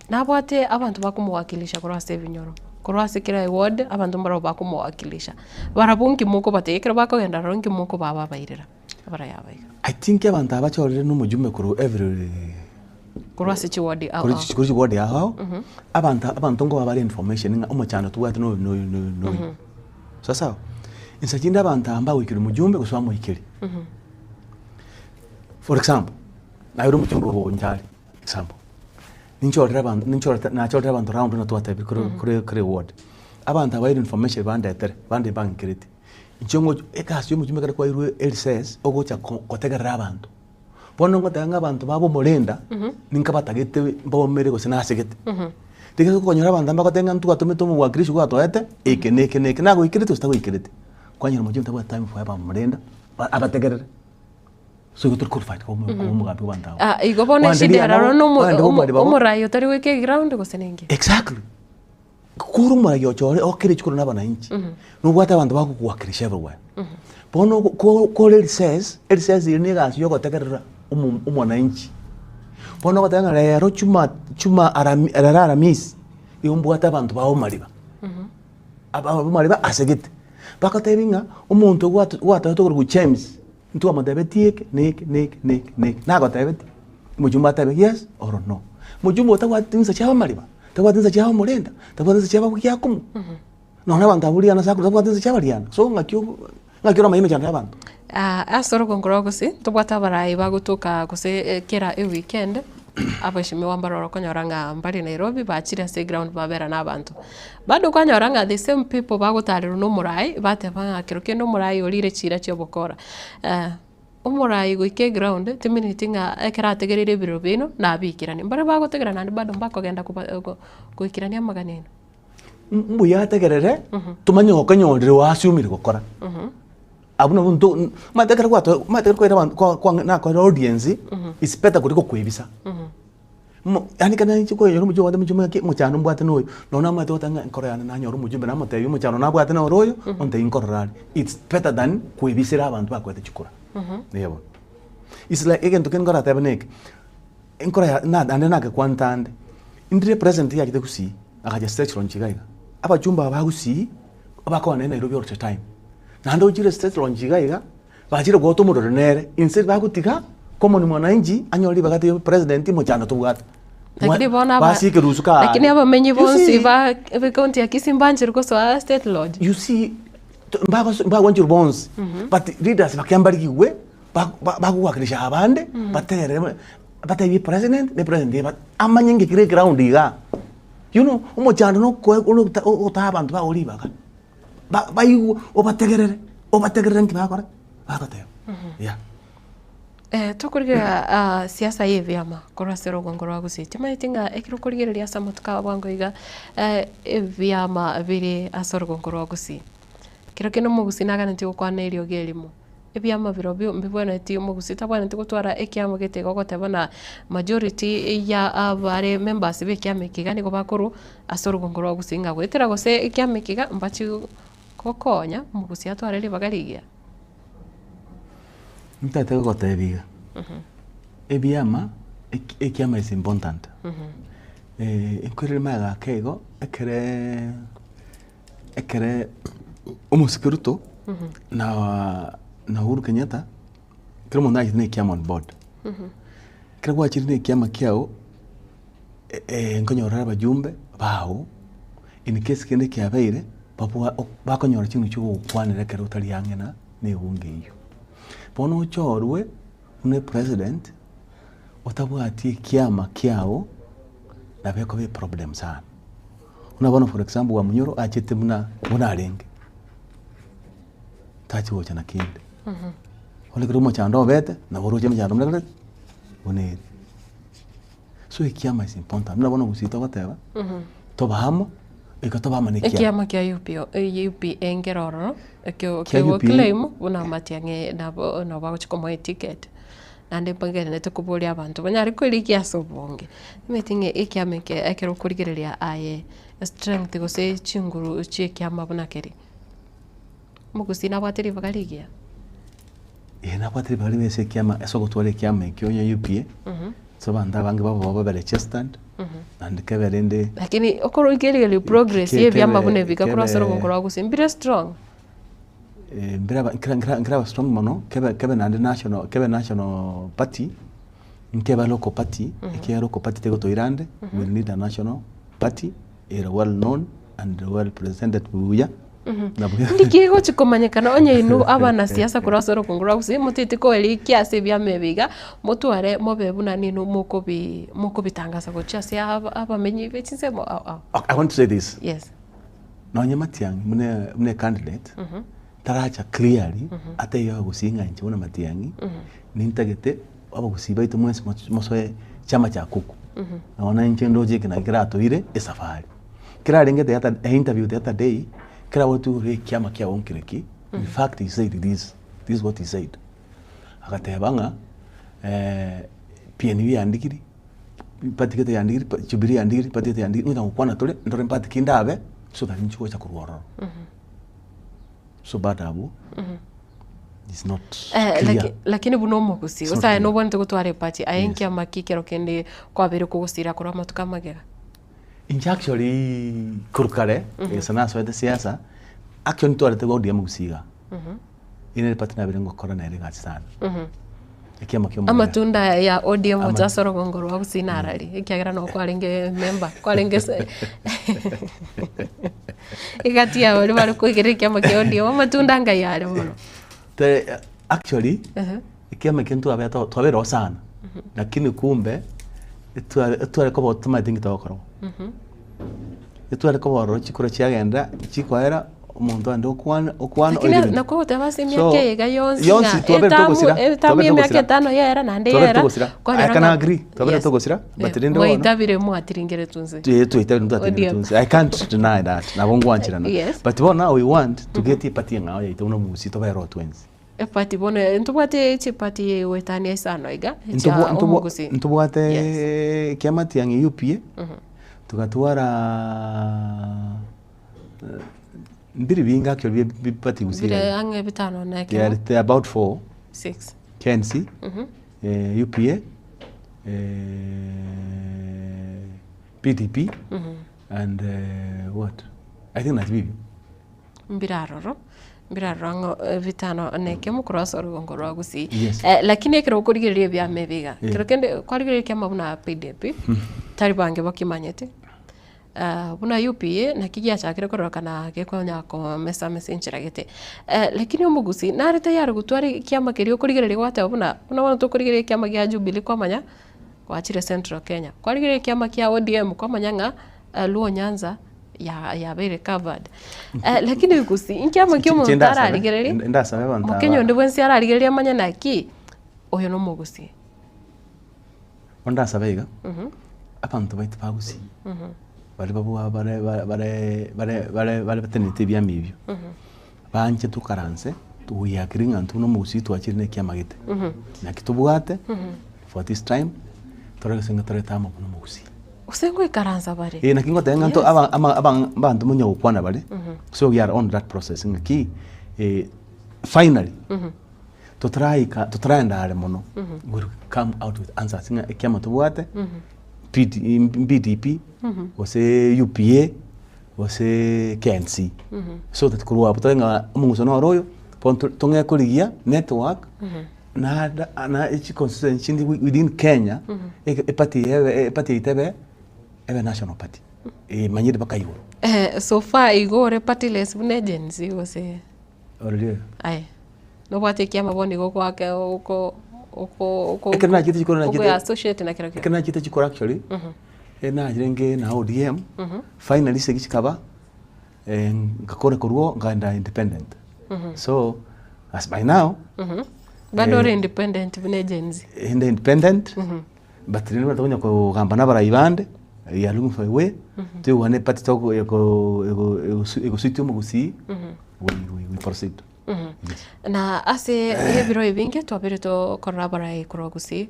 Nabwate abanto bakomowakilisha korwa ase ebinyoro, korwa ase kera eward, abanto mbarabwo bakomowakilisha. Barabwo nki mokobatebia ekero bakogenda aroro nki mokobababairera abarai aba iga? I think abanto aba bachorire na omojumbe korwa every Korwa ase chiward ao korwa ao. korwa chiward ao ao, abanto abanto nkoba bare information ng'a omochando tobwate noyo noyo noyo noyo. Sasawa? Inse chinde abanto aba mbagoikeria omojumbe gose bamoikerie. For example, naye ore omojumbe o Bonchari, example, ninchorere abanto ninchorete nachorire abanto round buna twatebire kore kore kore eward. Abanto aba baire information bandetere, bande bang'ikeretie. Inche ngocha egasi ya omojumbe ekero kwairwe erecess, ogocha ko kotegerera abanto. Bono ngoteba ng'a abanto babo omorenda, ninka batagete mbomere gose nasegete. Rigerio okonyora abanto mbagoteba ng'a ntwatomete omowakilishi gwatoete, eke na eke na eke, nagoikereti gose tagoikereti. Kwanyora omojumbe tabwati time for abamorenda, ba abategerere. So igo tori qualified koba omo- koba omogambi bwa abanto abwo. Ah, igo bono Kwande eshida riana eroro na omo- kwande omo- bomari babo. omorai otari goika eground gose ninki? Exactly. Kore omorai ochore okere chikoro na abananchi, nobwate abanto bagokowakilisha everywhere. Bono ogo ko kore erisesi, erisesi eri na egasi ya ogotegerera omo omwananchi. Bono ogoteba ng'a rero chuma chuma arami rero aramisi, igo mbwate abanto ba omariba, aba omariba ase gete. Bagotebi ng'a omonto gwato gwatoete okorokwa James, ntwamotebetie eke na eke na eke na eke na eke, nagotebetie? Omochumba atebe yes or no. Mochumba otabwati chinsa chia amariba, tabwati chinsa chia omorenda, tabwati chinsa chia abagiakomu, nonya abanto abwo riana ase akorwa tabwati chinsa chia abariana, so ng'aki obo ng'aki oramanye emechando ya abanto. Ase orogongo rwa gusii, ntobwate abarai bagotoka gose kera eweekend, abashimiwa mbaroro okonyora ng'a mbare Nairobi bachire ase eground babera na abanto. Bado kwanyora ng'a the same people bagotarerwa na omorai, bateba ng'a kero kende omorai orire chiira chia obokora. Omorai goika eground, timineti ng'a ekero ategereire ebirero biaino, nabiikeranie. Mbaria bagotegerera naende bado mbakogenda koba go goikerania amagani aino. Mbuya ategerere, tomanye gokonyorire oasiumire gokora. Abwo nabwo nto omanyete ekero gwato omanyete ekero kwaire abanto kwa kwa nakoire audience, is better kuliko koebisa. Mo yaani ekero nainche koenyora omochie ogote omochie omanyete ki omochando mbwate na oyo, nonya namanyete goteba ng'a enkoro yane nanyora omojumbe namotebia omochando nabwate noro oyo, ontebie nkorora are. It's better than koebisera abanto bakoete chikura. Eeh bono. It's like egento kende nkoratebe neke, enkoro ya na naende nagekwanta ande, ndire president yachete gusii, agacha state launch iga iga, abachumbe aba ba gusii, bakoba naende Nairobi all the time, naende ochire state launch iga iga, Bachire goota omorero nere, inse bagotiga common mwananchi anyore ribaga tebe president mochando tobwate. Lakini bono aba Basie ekerusu kaare. lakini abamenyi You bonsi see? ba ekaunti ya Kisii mbanchire gosoa state lodge. You see, to- mbagos- mbagwanchire bonsi but leaders bakia mbarigigwe ba- ba- bagowakilisha abande baterere batebie president ne president eba amanye ng'aki kere eground igaa. You know, omochando nokoe ogota ogotaa abanto bago ribaga. Ba baigwe obategerere, obategerere nki bakora? Bagoteba, yeah. Tokorigereria siasa ya ebiama korwa ase orogongo rwa Gusii, timanyeti ng'a ekero okorigereria ase amatuko aya bwango iga, ebiama bire ase orogongo rwa Gusii, kero kende omogusii naganetie gokwana eriogi erimo. Ebiama birobio mbibwenereti omogusii tabwenereti gotwara ekiama gete iga ogoteba na majority ya abare members ba ekiama eke iga nigo bakorwa ase orogongo rwa gusii ng'a goetera gose ekiama eke iga mbachi gokonya omogusii atware ribaga rigiya. Ntagete gogotebia iga, ebiama eki ekiama is important, nkoirere magega ake igo, ekereeee. Ekere omosike Ruto na na Uhuru Kenyatta, kera omonto nachete na ekiama on board. Ekero gwachire na ekiama kiago, nkonyora abajumbe bago, in case kende kiabeire, babwa bakonyora chinguru chia ogokwanera ekero otari ang'e na na ebunge eywo. Bono ochorwe buna epresident, otabwati ekiama kiago, nabo ekoba eproblem sana. Buna bono for example Wamunyoro achete buna buna arenge, tachi gocha na kende. Bono ekero omochando obete, nabo oroche emechando buna kere buna ere. So ekiama is important, buna bono gusii togoteba, tobe amo, goika tobe amo na ekiama. Ekiama kia UPO, UPA nkere ororo, ekio Kia UPA. kegoclaim buna Matiang'i nabo nabo bagochi komoa eticket. Naende mbagendererete koboria abanto banyare kwerigia ase obonge. Omanyete ng'a ekiama eke ekero okorigereria aye estrength gose chinguru chia ekiama buna keria, omogusii nabwate ribaga rigiya? Ee nabwate ribaga rigiya ase ekiama ase ogotwara ekiama ekio onye UPA, ase abanto abange babo babe registered, naende kebe rende Lakini okorigereria progress ya ebiama buna ebi iga korwa ase orogongo rwa gusii mbire strong. Mbire nkere strong mono, kebe kebe naende national kebe national party, nkebe local party, ekiagera local party tegotoira ande, we need a national party ere well known and well presented buya. Nabo Ndiki egochi komanyekana onye inwe abanasiasa korwa ase orogongo rwa gusii motieti koerikia ase ebiama ebi iga, motware mobe buna ninwe mokobi mokobitangasa gochia ase aba abamenyi be chinsemo ao ao. Okay, I want to say this. Yes. Nonye Matiang'i buna buna ecandidate, taracha clearly atebie abagusii ng'a inche buna Matiang'i, nintagete abagusii baito mwensi mosoe chama cha kuku. Nonya inche ndoche eke naki keratoire esafari. Kerarenge the other interview the other day, kerabotigwe igoro ya ekiama kiago nkere ki, in fact he said this, this is what he said. Agateba ng'a PNU yandigirie. Party gete yandigiri, Jubilee yandigiri, party gete yandigiri, ng'ina gokwana tore, ndore party ki ndabe, so that ninche gocha korwa ororo. So bado abwo, is not Eh, clear. laki- lakini buna omogusii It's not gose aye clear. nobwanete gotwara eparty aye Yes. nkiama ki ekero kende kwabeire kogosira korwa amatuko amagega? Inche actually korwa kare, gose nasoete siasa, actually ntwarete ODM gusii igaa. Ere nere party nabere ngokora nere egasi sana. Ekiama kia omobere. Amatunda aya ya ODM Ama- gocha ase orogongo rwa Gusii narari, ekiagera nabo kwarenge member, kwarenge se egati ya baria bare koigerera ekiama kia ODM, amatunda ngai are mono. Te actually, Ehe. ekiama ekio ntwabete oo twabere oo sana, lakini kumbe, etware etware koba tomaete nki togokora. Etware koba ororo chikura chiagenda, chikoera. Omonto ande okwana okwana Lakini oigwete. nakogoteba ase emiaka So, eye iga yonsi yonsi ng'a twabere etamu togosira, etamu twabere ya emiaka togosira. etano yera naende Twabere yera, togosira. I kwanyora can ng'a agree, twabere yes. togosira, but Eh, rende bono mwaitabire mwatiringeretwe inse. Twe- twaitabire ntwatiringeretwe ODM. inse. I can't deny that, nabo ngwancherana. Yes. But bono now we want to get eparty eng'ao yaito buna omogusii tobere oo twensi. Eparty bono ntobwate chiparty goetania isano iga, echia Ntobwa- ntobwa- omogusii. Ntobwate Yes. kiama tiang'i UPA, togatwara Mbiri binge actually bie bi party gusii Bire iga. ang'e bitano na They are ekemo, they are about four. six. KNC, eh, UPA, eh, PDP and eh, what? I think that's bibio. Mbire aroro, mbire aroro ang'o eh, bitano na ekemo korwa ase orogongo rwa Gusii. Yes. Eh, lakini ekero okorigereria ebiama ebi iga, Yeah. ekero kende kwarigereria ekiama buna PDP, tari bange bakimanyete. Buna UPA naki giachakire kororekana gekonya komesa mesa enchera gete. Lakini omogusii nare tayari gotwara ekiama keria okorigereria gwateba buna buna bono tokorigereria ekiama gia Jubilee kwamanya gwachire Central Kenya, kwarigereria ekiama kia ODM kwamanya ng'a Luo Nyanza ya yabeire covered. Lakini gusii nkiama kia omonto ararigererie, Ndasabe abanto aba. mokenya onde bwensi ararigererie amanye naki, oyo nomogusii. Bono ndasabe iga, abanto baito ba gusii, baria babwa bare bare bare bare bare batenenete ebiama ebio, banche tokaranse toyakire ng'a intwe buna omogusii twachire na ekiama gete, naki tobwate for this time, torore gose ng'a torete amo buna omogusii. Gose ngoikaransa bare. Eh, naki ngoteba ng'a nto Yes. aba ama aba abanto monya gokwana bare, so we are on that process ng'aki finally. Totaraika totaraenda are mono, we will come out with answers ng'a ekiama tobwate, PD BDP, gose UPA, gose KNC. So that korwa abwo tore ng'a omong'uso noro oyo, bono to- tong'e korigia network, naende na echi constituency chinde within Kenya, eke eparty ebe eparty yaito ebe, ebe national party, emanyire mpaka igoro. So far igo ore partyless buna agency gose? Ororire? Aye, nobwate ekiama bono igo ogoaka oko oko oko Ekero nachete chikoro nachete- okoe associate na kerokio. Ekero nachete chikoro actually, eh nachirenge na ODM, finally esegi chikaba, eh ngakora korwa oo nkaenda independent. So, as by now, Bado eh, ore independent buna agency. inde independent, but rende buna tokonya kogamba na abarai bande, we are looking for a way, toigwane party toko ego ego egosuitia omogusii, we we we proceed. Yes. Na ase ebiro ebinge twabeire tokorora abarai korwa Gusii,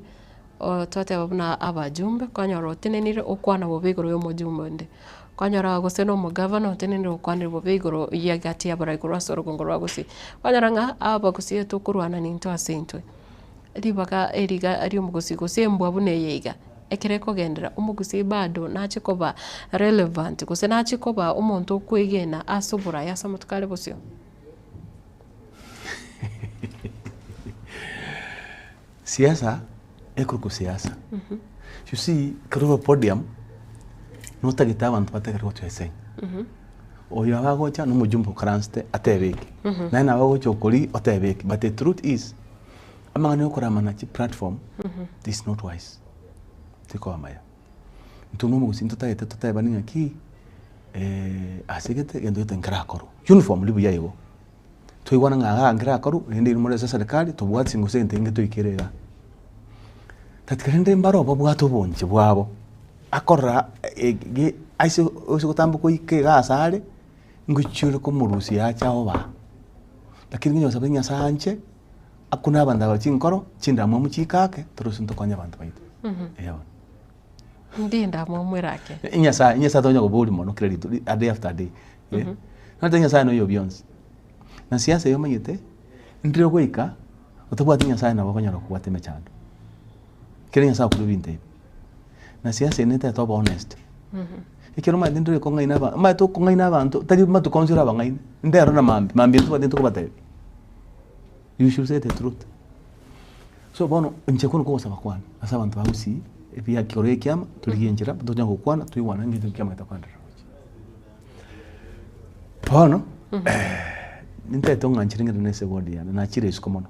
o twateba buna abajumbe, kwanyora otenenire okwana bobe igoro ya omojumbe onde. Kwanyora gose na omogavana otenenire okwanire bobe igoro ya egati ya abarai korwa ase orogongo rwa Gusii. Kwanyora ng'a abagusii tokorwana nintwe ase intwe. Ribaga eriga ri'omogusii gose embwa buna eye iga, ekero ekogenderera, omogusii bado nache koba relevant gose nache koba omonto okwegena ase oborai ase amatuko are bosio. Siasa ekorokwa siasa. You see, ekero ore podium, notagete abanto bategerere gochia esegi. Oyo aba agocha na omojumbe okaransete atebe eke, naye nabo agocha okoria otebe eke, but the truth is, amang'ana ya okoramana chiplatform is not wise, tikoba maya. Intwe buna omogusii ntotagete totebane ng'aki ase gete egento gete nkerakorwa, uniform ribuya igo. Twaigwana ng'a igaa nkerakorwa, rende inwe more ase eserekari tobwati gose egento eke ntoikere igaa. Tatiga rende mbare obabwate obonche bwabo, akorora ege ase ase gotamboka oike iga ase are, ngochia ore komorusia ache aoba. Lakini onye gosaba Nyasaye anche, akune abanto aba chinkoro, chindamwamu chikake, torose ntokonye abanto baito. Eeh bono. Ndi endamwamu erake. Nyasaye, Nyasaye tonya koboria mono kera rituko, a day after day. Eh, Nonye Nyasaye noyo bionsi. Na siasa eye omanyete, ndire goika, otabwati Nyasaye nabo okonyora kobwata emechando. Kere Nyasaye okore ebinto ebi. Na siasa eye netagete obe honest. Ekero omanyete ndire kong'aina aba, omanyete okong'aina abanto, tari matuko onsi orabang'aine, ndero na mambia, mambia ntobwati ntokobatebia. You should say the truth. So bono, inche okwo nokwo ogosaba kwane, ase abanto ba Gusii, ebiya ekero gia ekiama, torigie enchera, tonya gokwana, toigwane ng'a egento kiama getokoenderera gochia. Bono, nintagete ong'anchere ng'ende na ase eward yane, nachire isiko mono.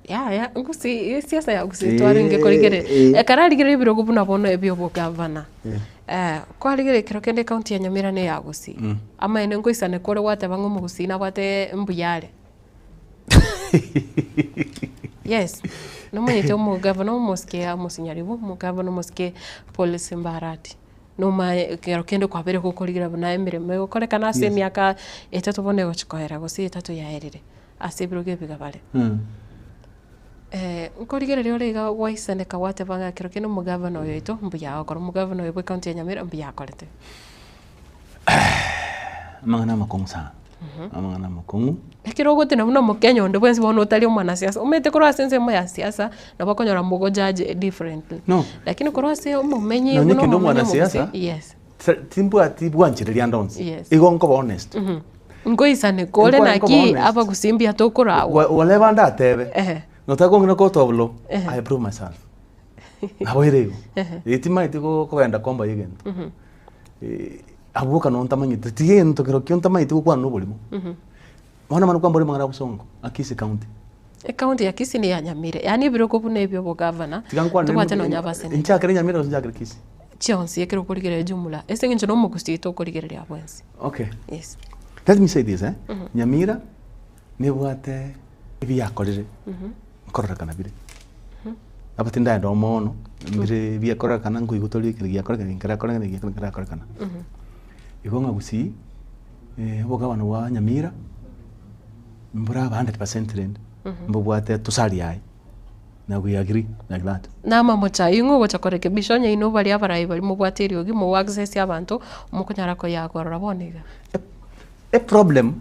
Yaya, gusii esiasa ya gusii twarenge korigereria, ekero arigereria ebirogo buna bono ebia obogavana, kwarigereria ekero kende ekaunti ya Nyamira na eya Gusii, amaene nkoisane kore gwateba ng'a omogusii nabwate mbuya are. Yes, nomanyete omogavana omosike Amos Nyaribo, omogavana omosike Paul Simba Arati. Nomaye ekero kende kwabeire gokorigereria buna emeremo egokorekana ase Yes. emiaka etato bono egochi koera gose etato yaerire, ase ebirogo ebiga bare. Nkorigereria ore iga gwaisaneka gwateba ng'a ekero kende omogavana oyo oito mbuya agokora, omogavana oyo bwa ekaunti ya Nyamira mbuya akorete. Amang'ana amakong'u sana, amang'ana amakong'u. Ekero ogotena buna omokenya onde bwensi bono otari omwanasiasa, omanyete korwa ase ensemo ya siasa, nabo okonyora mogo judge differently. No. Lakini korwa ase omomenyi Nonye buna kende omomenyi omogusii, omwanasiasa, yes. timbwati bwanchereria ande onsi, Yes. igo nkoba honest. Nkoisaneka ore Nkoba naki honest. abagusii mbuya tokoragwa. Whatever ndatebe, Ehe. notaka kong'ina court of law, Ehe. I prove myself. Naboire igo. Eh, timaeti kogenda komba ya egento. Abwo boka noo ntamanyete, tiga egento kerokio ntamanyeti gokwana na oborimo. Bono namana kwambora amang'ana a Bosongo, a Kisii County. Ecounty ya Kisii ne ya Nyamira, yaani ebirogo buna ebia obogavana, Tiga nkwane tobwate nonya abaseneta. Nchakere Nyamira gose nchakere Kisii? Chionsi ekero okorigereria jumla, ase eng'encho na omogusii tokorigereria abwo ense. Okay. Yes. Let me say this eh, Nyamira nebwate ebiyakorire nkororekana bire. Nabo tindaenda oo mono, mbire biakorekana nkoigwa tori ekero giakorekana nkerakorekana eki nkerakorekana. Igo ng'a gusii, obogabana bwa Nyamira, mboraba 100% rende, mbobwate dosari yaye, na we agree like that. Namamocha ing'we ogocha korekebisha onye inwe baria abarai baria mobwate eriogi mogo access abanto mokonyara koyagorora bono iga. Eproblem,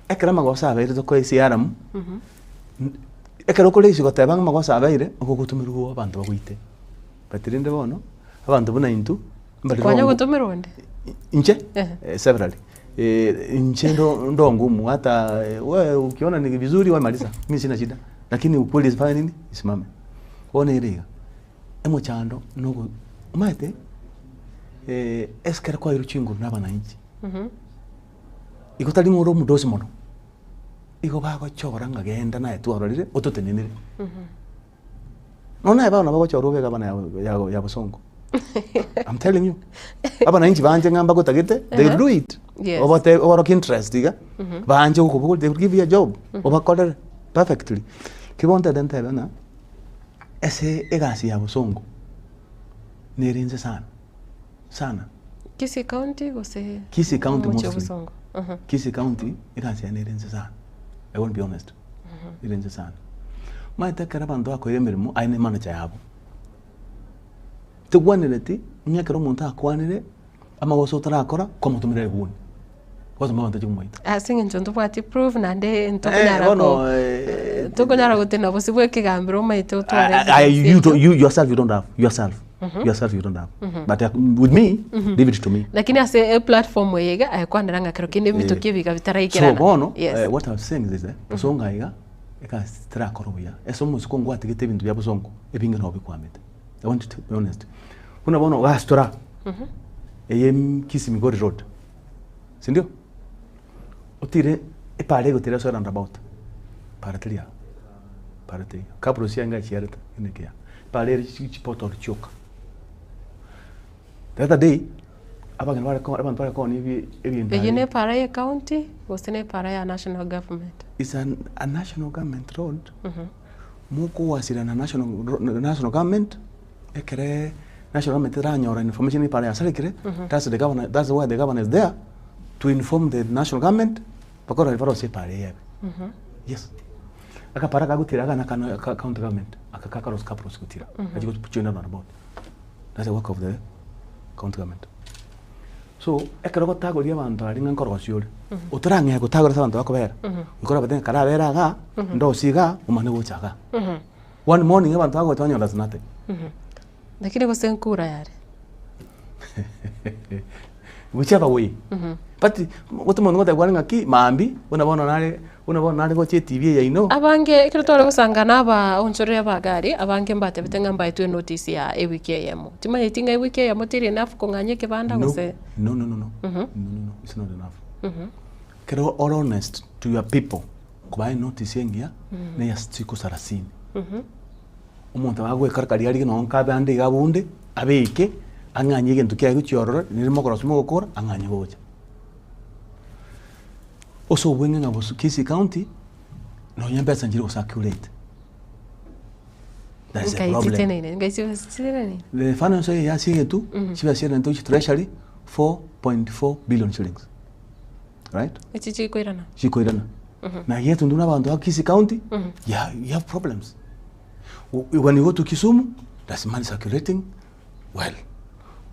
ekero amagoso abeire tokoa esiaramu, ekero okore issue goteba ng'a amagoso abeire, ogogotomerwa abanto bagoite. But rende bono, abanto buna intwe, mbari Kwanya rongo- gotomerwa onde? Inche? Ehe. Severally. Inche ndo ndo ngumu hata we ukiona ni vizuri we maliza, mi sina shida, lakini ukweli isifanye nini? Isimame. Bono ere iga, emochando nogo omanyete ase ekero kwairwe chinguru na abananchi, igo tari ng'a ore omodosi mono, igo bagochora ng'a genda naye twarorire ototenenere. Nonya naye bono bagochorwa obe gavana ya Bosongo. I'm telling you. Abananchi banche ng'a mbagotagete, they will do it. Yes. Obate oboroke interest iga, banche gokobogoria, they will give you a job, obakorere perfectly. Ki bono ntagete ntebe ng'a, ase egasi ya Bosongo, nere inse sana, sana. Kisii County gose Kisii County omochie o mostly. Bosongo? Kisii County, egasi yaye nere inse sana. I want to be honest. Ere inche sana. Omanyete ekero abanto bakoira emeremo aye ne manager yabo, tegwenereti onye ekero omonto akwanire amagoso otarakora kwamotomera eguni, gwatoma abanto bachie komoita. Ase eng'encho ntobwati proof naende Eh, ntokonyara bono ko eh, tokonyara gotenena bosio bwa ekegambero omanyete otware I, I, evidence you, do, eyio. you yourself you don't have yourself yourself you don't have but uh, with me leave it to me Lakini ase eplatform eye iga ayekwanera ng'a kero kende ebitoki ebiga so bitaraikerana. bono Yes. eh, what I was saying is this eh, bosongo aiga egasi terakora buya ase omosiko ngwatigete ebinto bia bosongo ebinge nabo bikwamete I want to be honest buna bono gastora eye Kisii Migori road sindio otire epara egotira ase roundabout para teri aa para teiyo kabros yange achiarete ene ekiya epara ere chipothole chioka the other day abageni bare ko abanto bare koonia ebi ebinto Eyio aria. ne epara ye county gose ne epara ya national government? It's an, a national government road mokowasira na national ro- national government ekere national government eranyora information epara yasarekire that's the governor that's why the governor is there to inform the national government bakore barosie epara eye ebe yes akapara kagotira aka na ka county government aka kakarosi kaprosi gotira gachi gochenda roundabout that's the work of the county government so ekero ogotagoria abanto aria ng'a nkorosia ore otarang'ea gotagora ase abanto bakobera okorabate ng'a karabere igaa ndosie igaa omanye gocha igaa one morning abanto bagocha banyora there's nothing. Lakini gose nkura yare. Whichever way. But gote omonto ngoteba kware ng'aki maambia buna bono nare buna bono nare gocha etv eye yaino. Abange ekero tware gosanga na abaonchoreria ba gari, abange mbatebete ng'a mbaetwe enotice ya ewiki eyemo. Timanyeti ng'a ewiki eyemo teri enough kong'anya ekebanda No, gose? no, no, no, no. No, no, no, it's not enough. Ekero ore honest to your people, kobaa enotice engiya, na eya siku sarasini. Omonto agoekara karia arige nonye nkabe ande iga abunde, abeke, ang'anye egento kiaye gochia ororo, nere mogorosia mogokora, ang'anye gocha. Ase obweng'e ng'a bosu Kisii county, nonye embesa nchiri go circulate. That is a Nkai problem. chiteneine, nkai chibesa chiteneine. The finance eye yasiegetwe, chibesa chiarentwe gochia treasury, 4.4 billion shillings, right? Echi chikoirana. Chikoirana. Na yet intwe buna abanto ba Kisii county, yeah, we have problems. When you go to Kisumu, there's money circulating well.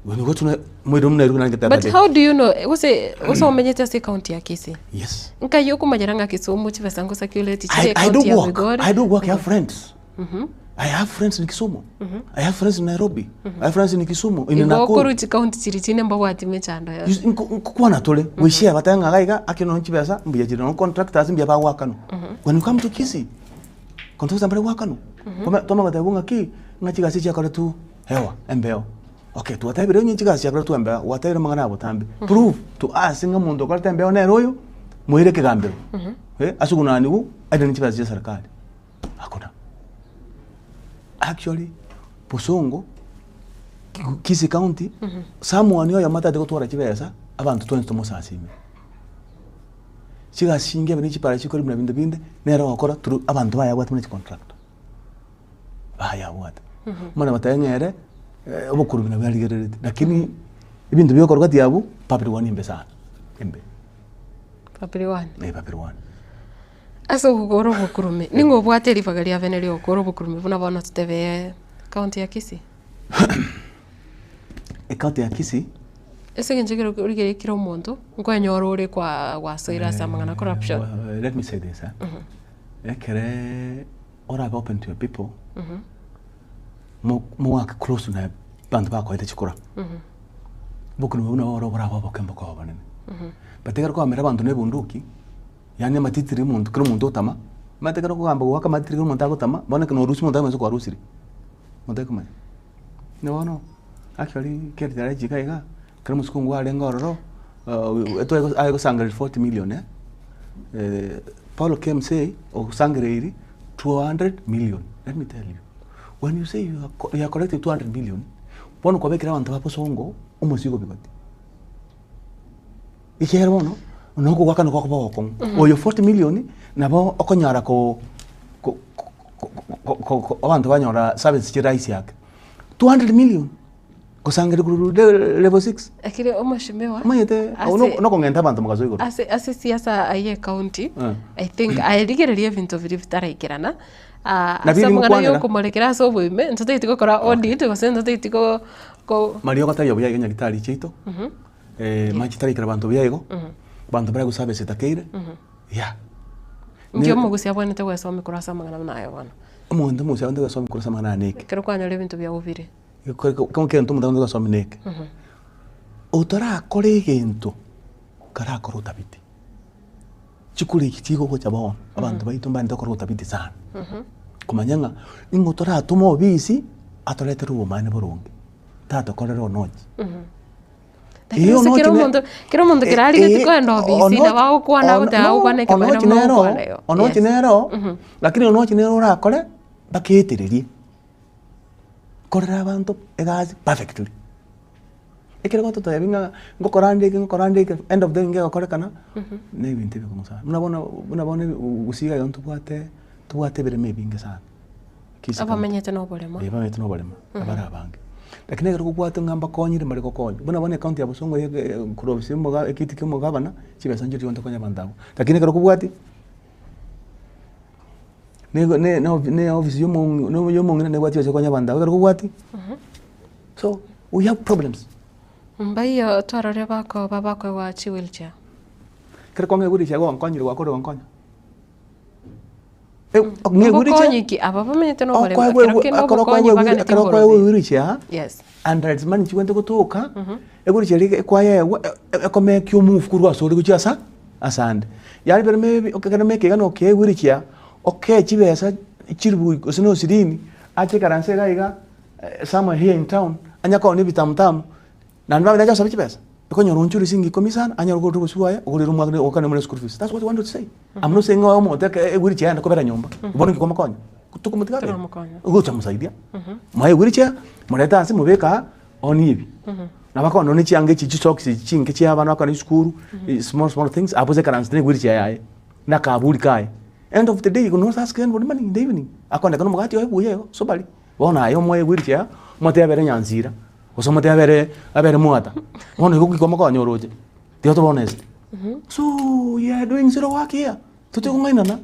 When you go to Nairobi, Nairobi, Nairobi, But how do you know gose gose omenyete ase ecounty ya Kisii? Yes. Nkai okomanyera ng'a Kisumu chibesa ngo circulate I, chire I do ecounty ya work. Migori. I do work. I have friends. I have friends in Kisumu. I have friends in Nairobi. I have friends in Kisumu, in Igo Nakuru. okorwa chicounty chiria chinde mbabwati mechando yonsi. You see, nko- nkokwana tore we share bateba ng'a iga iga ake nonye chibesa mbuya chire nonye contractors mbuya bagoakanwa. When you come to Kisii, contractors mbare goakanwa. Tome twamanya goteba ng'aki, ng'a chigasi chiakoretwe hewa embeo. Okay twatebire onye chigasi chiakoretwe embeo, gwatebire amang'ana aya botambe. Prove to us ng'a omonto okorete embeo nere oyo, moire ekegambero. Ase okonaniwa, airane chibesa chia serikali. Hakuna. Actually, Bosongo, Kisii County, someone oyomo atagete gotwara chibesa, abanto twensi tomosasime. Chigasi chinge ebe ne chipara chikorwa buna binto binde, nere ogokora through abanto baye abwate buna chicontractor. Baye abwate. Omanye goteba ng'a ere, obokurubi nabwo arigerereti, lakini ebinto biokorwa gati abwo, public one embe sana, embe. Public one. Eh, public one. Ase ogokora obokurume, ning'o obwate ribaga ria bene ri'ogokora obokurume buna bono totebe county ya Kisii? Ecounty ya Kisii. Ase eng'encho ekero origereria kera omonto, nkoenyora ore kwa gwasoire ase amang'ana corruption. Let me say this eh, ekereee orabe open to your people, mo mogoaka close na abanto bakoete chikura, obokurume buna bono borabe oboke mboka obonene. But ekero kwamera abanto na ebunduki. Yaani amatitiri omonto kera omonto otama, omanyete ekero okogamba goaka amatitiri kera omonto agotama, bono ekero norusia omonto aye kwarusire, omonto tari komanya. Buna bono, actually keri tari chika iga, ekero omosike arenge ororo, aye gosangereria 40 million eh, Paul came say, osangereiri 200 million, let me tell you, when you say you are you are collecting 200 million, bono kwabekire abanto ba bosongo omosigo bigoti. Ekiagera bono, nokogoakana gwakoba ogokong'u. Oyo 40 million, nabo okonyara ko ko ko ko abanto banyora service chire rahisi ake. 200 million! Gosangereria korwa le- level 6. Lakini omweshimiwa, Omanyete, ase- no- nokong'enta abanto mogaso igoro. ase ase siasa aye ecounty, Eh. I think aye rigereria ebinto biria bitaraikerana, ah, Nabio ase amang'ana ngokwanera. yokomorekera ase oboime, ntotageti gokora audit gose ntotageti go go Mariogo taiyo buya iga nyagetari chiaito, mache taraikera banto buya igo, banto bare goservice etakeire, yeah. Inki omogusi abwenerete goesomia korwa ase amang'ana buna aya bono? Omonto omogusi abwenerete goesomia korwa ase amang'ana aya neke. Ekero kwanyora ebinto biago bire. Kero kegento omonto abwenerete goesomia neke, otarakora egento karakore otabiti. Chikura echi chigogocha bono, abanto baito mbaanchete gokora otabiti sana, komanya ng'a ning'o toratome obisi atoretere obomani boronge, tatokorera onochi. Lakini ase kera omonto, kera omonto kera arigetie kogenda obisi nabo agokwana agoteba agokwana ekemanero Onochi buna nero, ogokwana igo. onochi Yes. nero, lakini onochi nere orakore bakeetererie, korera abanto egasi perfectly. Ekero gototebia ng'a ngokora nde eke ngokora nde eke end of the day ngegokorekana, na ebinto ebikong'u sana. Buna bono buna bono gusii iga ntobwate ntobwate ebirema ebinge sana. Kisii County. Abamenyete na oboremo. Eh, bamenyete na oboremo, abare abange. Lakini ekero kobwate ng'a mbakonyire mbare gokonya, buna bono ecounty ya Bosongo eye korwa ofisi ya omoga ekiti kia omogabana, chibesa nchiria chigocha gokonya abanto abwo. Lakini ekero kobwati, nigo ne ne ne ofisi ya omo ya omong'ina nebwate chibesa chigokonya abanto abwo, ekero kobwati, so we have problems. Mbaiyo twarorire bakoba bakoegwa chiwheelchair. Ekero kwang'eigwa wheelchair gwankonyire gwakorire gonkonya. Obokonyi ki? Aba bamenyete noboremo, ekero kende obokonyi baganeti Ekero mborobe. okoegwa wheelchair, Yes. and money chigwente gotoka, ewheelchair eria ekwayewa ekomake omove korwa ase ore gochia asa asande. Yaani bere maybe ekero make iga nokeegwa ewheelchair, okee chibesa chilifu gose na ishirini, ache ekaranse iga iga somewhere here in town, anya koonia ebitamutamu, Naende babe nacha gosabe chibesa, ekonyora onchore siringi ikomi sana, anyare kogorera obosio bwaye, ogorere omwana ogokane more school fees. That's what we want to say. I'm not saying ng'a omonto eke ewheelchair aende kobera nyomba, bono inki kwamokonya? Tokomotiga abere. Toramokonya. Ogocha mosaidia, moe ewheelchair, morete ase mobeke aa, oni ebi. Nabo akonyora nonye chianga echi chisocks echi chinke chia abana bakogenda esukuru, small small things, abwo ase ekaranse na ewheelchair yaye, na akaburi kaye. End of the day, you can not ask anybody money in the evening. Akondeka na omogati oye buya igo, sobari. Bono aye omoe ewheelchair, omotebi abere nyanchira. Gose omotebie abere abere mwata, bono igo goika omokonye oroche, tiga tobe honest. So we are doing zero work here, toche kong'ainana.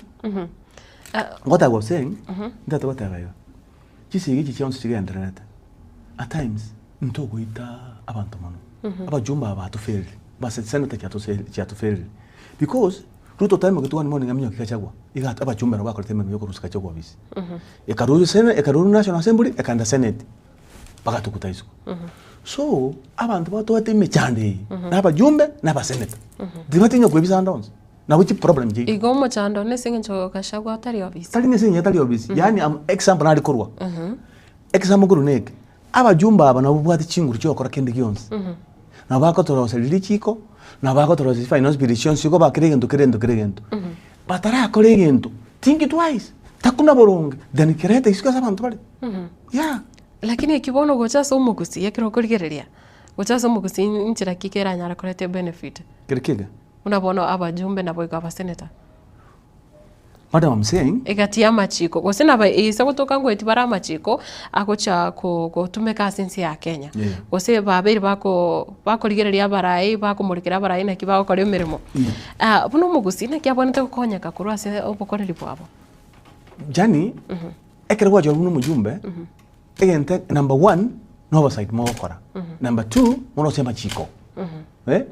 What I was saying, ntagete goteba iga, chisegi echi chionsi chigendererete, at times ntogoita abanto mono, abajumbe aba batofailire, base senator chiatose chiatofailire, because Ruto time getwani morning aminyoki Gachagua, iga abajumbe nabo bakorete emeremo ya okorusia Gachagua ofisi. Ekarwa sene ekarwa national assembly ekaenda senate. Bagatuguta isiko. So, abanto batwate emechando eye, na abajumbe, na abaseneta, tibatinya koebisa ande onsi, nabo chiproblem chiaito. Igo omochando one ase eng'encho Gachagua atari ofisi. Tari ase eng'encho atari ofisi, yaani am example nare korwa, example nkorwa neke, abajumbe aba nabo babwate chinguru chia gokora kende gionsi, nabo bagotoroseria richiko, nabo bagotoroseria chifinance bill chionsi igo bakera egento kera egento kera egento. Batarakora egento, think twice, takuna boronge, then kerete isiko ase abanto bare, yeah. Lakini eki bono gocha ase omogusii ekero okorigereria, gocha ase omogusii nchera ki keranyare koreta ebenefit? Kere kege. Buna bono abajumbe naboigo abaseneta. What I'm saying. Egati y'amachiko, gose nabo ase gotoka ngoeti bare amachiko agocha ko gotumeka ase ense ya Kenya. Yeah. Gose babeire bako bakorigereria abarai, bakomorekera abarai naki bagokora emeremo. Yeah. Buna omogusii naki abwenerete gokonyeka korwa ase obokoreri bwabo? Yaani, Ekero gwachorwa buna omojumbe, egento number one, na oversight mogokora. Number two, morosie amachiko eh,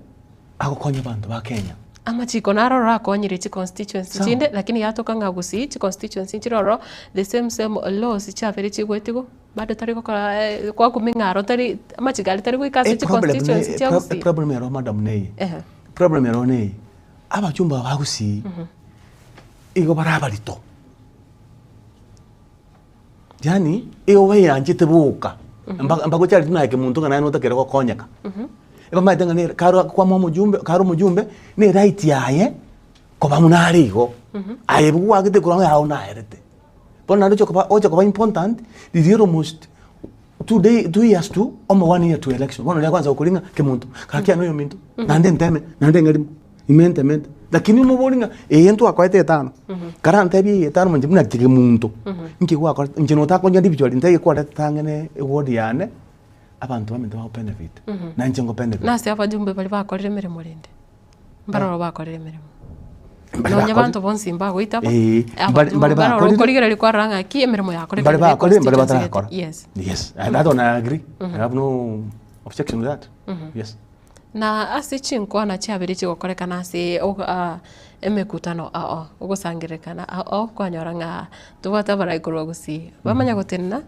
agokonya abanto ba Kenya. Amachiko naro ororo akonyire chiconstituency Sawa. chinde, lakini yatoka ng'a gusii chiconstituency nchire ororo the same same laws chiabeire chigoetigwa, bado tari gokora kwakumia ng'a aro tari amachiko aria tari goika ase Eproblem ne chiconstituency chia epro gusii. eproblem ero madam neye, Ehe. eproblem ero neye, abachumbe aba ba gusii, igo bare abarito. Yaani igo baeanchete boka, mpaka mpaka ochare buna aye kemonto ng'a naye notakere gokonyeka. Ebamaete ng'a nere karo kwama omojumbe kare omojumbe, na eright yaye koba buna are igo. Aye gwagete korwa ng'a ao naerete. Bono naende oche koba oche koba important, riria almost two day two years to omo one year to election. Bono riria kwansa gokoria ng'a kemonto, gaki aye noyominto, naende nteme, naende ng'erimo. Imente mente. Lakini omobori ng'a eye ntwakoete etano, karantebie eye etano inche buna kemonto, inki gwakorete, inche notakonya individually ntaiyo kwarete tang'ene eward yane, abanto baminto bago benefit, na inche ngo benefit. Nase abajumbe baria bakorire emeremo rende, mbaroro bakorire emeremo. Mbare Nonya bakorire- banto bonsi mbagoitaba, Eh, mbare- abajumbe mbare mbaroro bakorire- okorigereria kwarora ng'aki emeremo yakorekanire Mbare bakorire, mbare constituency gete. batarakora. Yes. Yes, and that one I agree. I have no objection with that. Yes. Na ase chinkwana chiabere chigokorekana ase emekutano ao, ogosangererekana ao, kwanyora ng'a tobwate abarai korwa gusii, bamanya gotenena,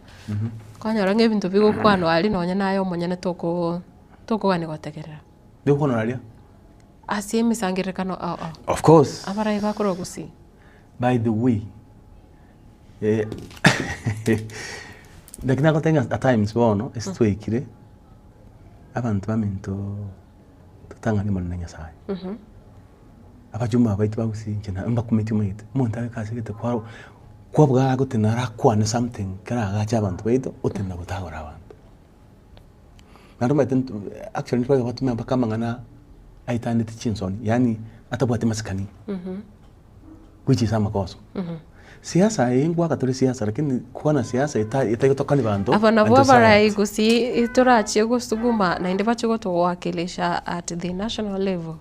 kwanyora ng'a ebinto bigokwanwa aria nonye naye omonyene toko tokogania gotegerera. Bigokwanwa aria? Ase emesangererekano ao ao. Of course. Abarai bakorwa gusii. By the way, eh, naki nagotebia ng'a at times bono ase twaikire, abanto baminto totang'ani omonene Nyasaye. Abachumba baito ba gusii inche na mbakumeti omanyete, omonto ageke ase egete kwaro kwabwaa agotenena arakwane something keragache abanto baito, otenena gotagora abanto. Naende omanyete nto actually ntware gotumia mpaka amang'ana aitaneti chinsoni yaani atabwati masikani, which is amakoso. Siasa eye ngoaka tore siasa lakini kwana siasa eta etagotokani banto Aba nabwo and to abarai silent. gusii torachie gosuguma naende bachie gotowakilisha at the national level,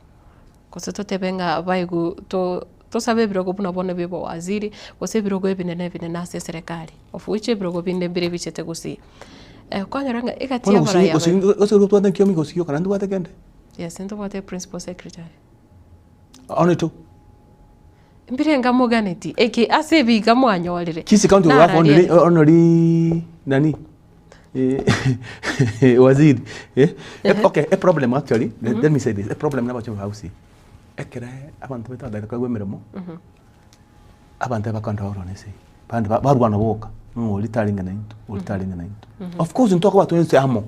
gose totebe ng'a baigu to tosabe ebirogo buna bono bia obowaziri, gose ebirogo ebinene ebinene ase eserekari, of which ebirogo binde mbire bichete gusii. Kwanyora ng'a egati Bono y'abarai gose aba gose gose ntobwate nkiomi gose gioka naende ntobwate kende? Yes, ntobwate principal secretary. Only two. Mbirenga moganeti eke ase ebiga mwanyorire. Kisii County we have only, Nararia. only nani eh, waziri eh? Okay, a problem actually, let, let me say this, a problem nabacho ba Gusii. Ekere abanto baito batagete koegwa emeremo, abanto bakogenda barwane ase eyio, bande ba- barwana boka, ng'a oria tarenge naintwe, oria tarenge naintwe. Of course ntokoba twensi amo.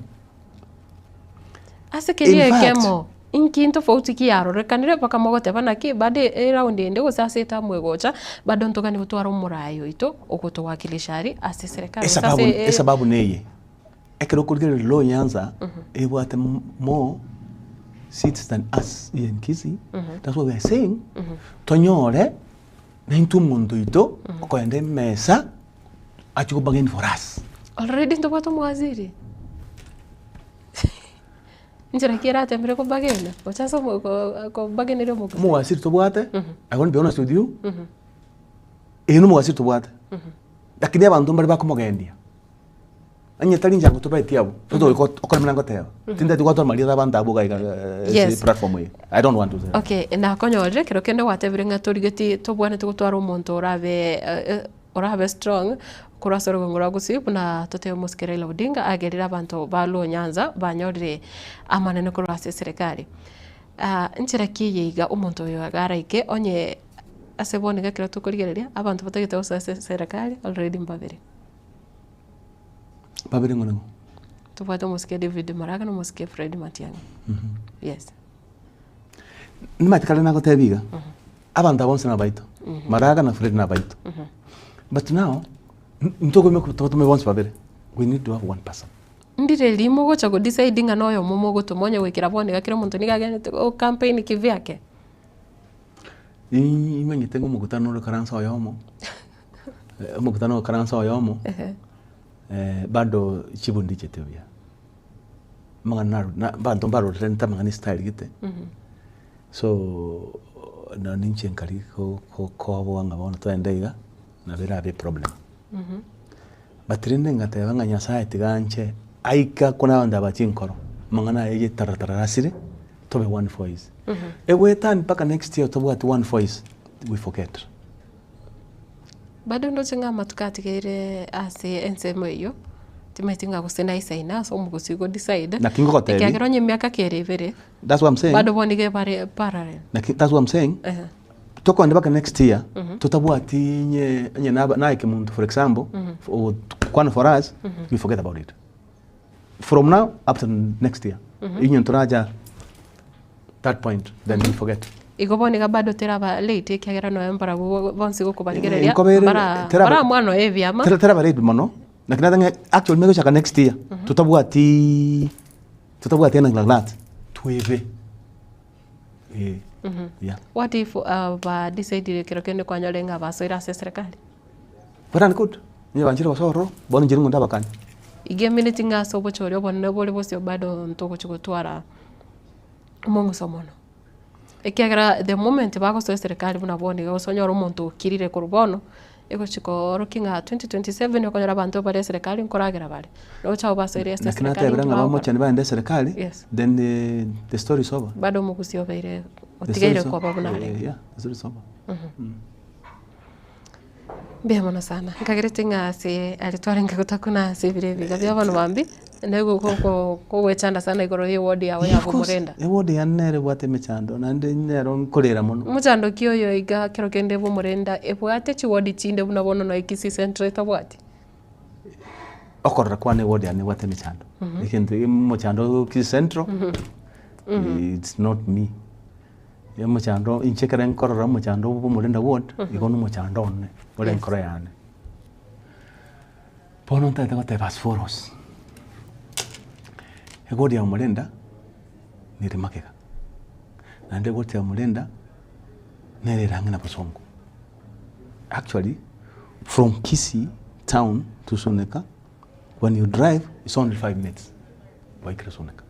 Ase keria In fact- ekemo, inki ntofauti ki yarorekanire mpaka mogoteba naki bado eround ende gose ase etamu egocha, bado ntogani gotwara omoraai oito ogotowakilisha aria ase eserekari gose Esababu ase esababu neye, ekero okorigereria Luo Nyanza, ebwate more seats than us here in Kisii, that's why we are saying, tonyore naintwe omonto oito okoenda emesa achie go bargain for us. Already ntobwate omowaziri? Inchera ki eratemire kobagena? Gocha ase omo ko- kobageneria omogusii. Omowaziri tobwate, I want to be honest with you, eye na omowaziri tobwate, lakini abanto mbare bakomogendia, onye tari inche ngotobaeti abwo, totogoika okoremera ngoteba, tintageti goatora amarieta abanto abwo iga iga ase Yes. platform eye, I don't want to say. Okay, nakonyorire ekero kende gwatebire ng'a torigeti tobwenerete gotwara omonto orabe orabe strong korwa ase orogongo rwa Gusii buna totebe omosike Raila Odinga agerire abanto ba Luo Nyanza banyorire amanene korwa ase eserekari. Nchera ki eye iga omonto oyo iga araike onye ase bono iga ekero tokorigereria abanto batagete gosoa ase eserekari already mbabere. Babere ng'o na ng'o? Tobwate omosike David Maraga na omosike Fred Matiang'i. Yes. Nimanyete kare nagotebia iga, abanto aba bonsi nabaito, Maraga na Fred nabaito. But now, ntokoima tobatome bonsi babere, we need to have one person. Ndire rimo ogocha go decide ng'a noyomo mogotoma onye goikera bono iga kera omonto nigo agenderete go campaign kivyake. Nimanyete ng'a omokutano ore karansa oyomo, omokutano ore karansa oyomo, bado chibundi chiaito buya. Amang'ana naro na abanto mbaroreranete amang'ana estyle gete, so nonye inche nkari ko- ko- koboa ng'a bono twende iga, nabo erabe eproblem. But rende ngateba ng'a Nyasaye tiga anche aike akune abanto aba chinkoro, amang'ana aya ye taratarara asire, tobe one voice. Egoetani mpaka next year tobwati one voice, we forget. Bado ndoche ng'a amatuko atigaire ase ensemo eyio, timanyeti ng'a gose naisaine ase omogusii go decide, Naki ngogotebi. ekiagera onye emiaka kere ebere, That's what I'm saying. bado bono iga bare parallel. Naki that's what I'm saying. Ehe. Tokogenda mpaka next year, totabwati nye onye naba naye kemunto for example, for kwana for us, we forget about it. From now up to next year, inye ntoracha that point, then we forget. Igo bono iga bado teraba late ekiagera nonya mbarabwo bonsi gokobarigereria, Nkobere- mbara teraba- mbara mwana oye ebiama. Tera teraba late mono, naki nataka ng'a actually megochaka next year, totabwati totabwati anything like that, twebe eh, yeah. What if ba decidire kero kende kwanyore ng'a basoire ase eserekari? Well and good, onye banchire gosoa ororo, bono inche nigo ndabakanie. Iga emineti ng'a ase obochori obonene bore bosio bado ntogochi gotwara omong'uso mono. Ekiagera the moment bagosoa eserekari buna bono iga gose onyore omonto okirire korwa bono, egochi koorokia ng'a 2027 okonyora abanto bare eserekari nkoragera bare. Roche abwo basoire ase Naki eserekari natebire inki ng'a bagokora? bamochani baende eserekari, Yes. then the story is over. Bado omogusi obeire The story otigaire is over. koba buna Eh, arenge. yeah, the story is over. Mbuya mono sana, nkagerete ng'a ase aria twarenge gotakuna ase ebiro ebi iga bia bono mambia, nigo kogoechanda sana igoro ya eward yago ya Of course, Bomorenda. eward yane nere ebwate emechando naende nero nkorera mono. Omochando ki oyo iga kero kende Bomorenda ebwate chiward chinde buna bono nonya Kisii Central etabwati? Okorora kwane eward yane ebwate emechando, egento omochando o Kisii Central, it's not me. Omochando inche ekero nkorora omochando bwa omorenda ward, igo na omochando one, ore Yes. enkoro yane. Bono ntagete goteba as follows, eward ya omorenda nere magega, naende eward ya omorenda nere ere ang'e na bosongo. Actually, from Kisii town to Suneka, when you drive, it's only 5 minutes, gwaikire Suneka.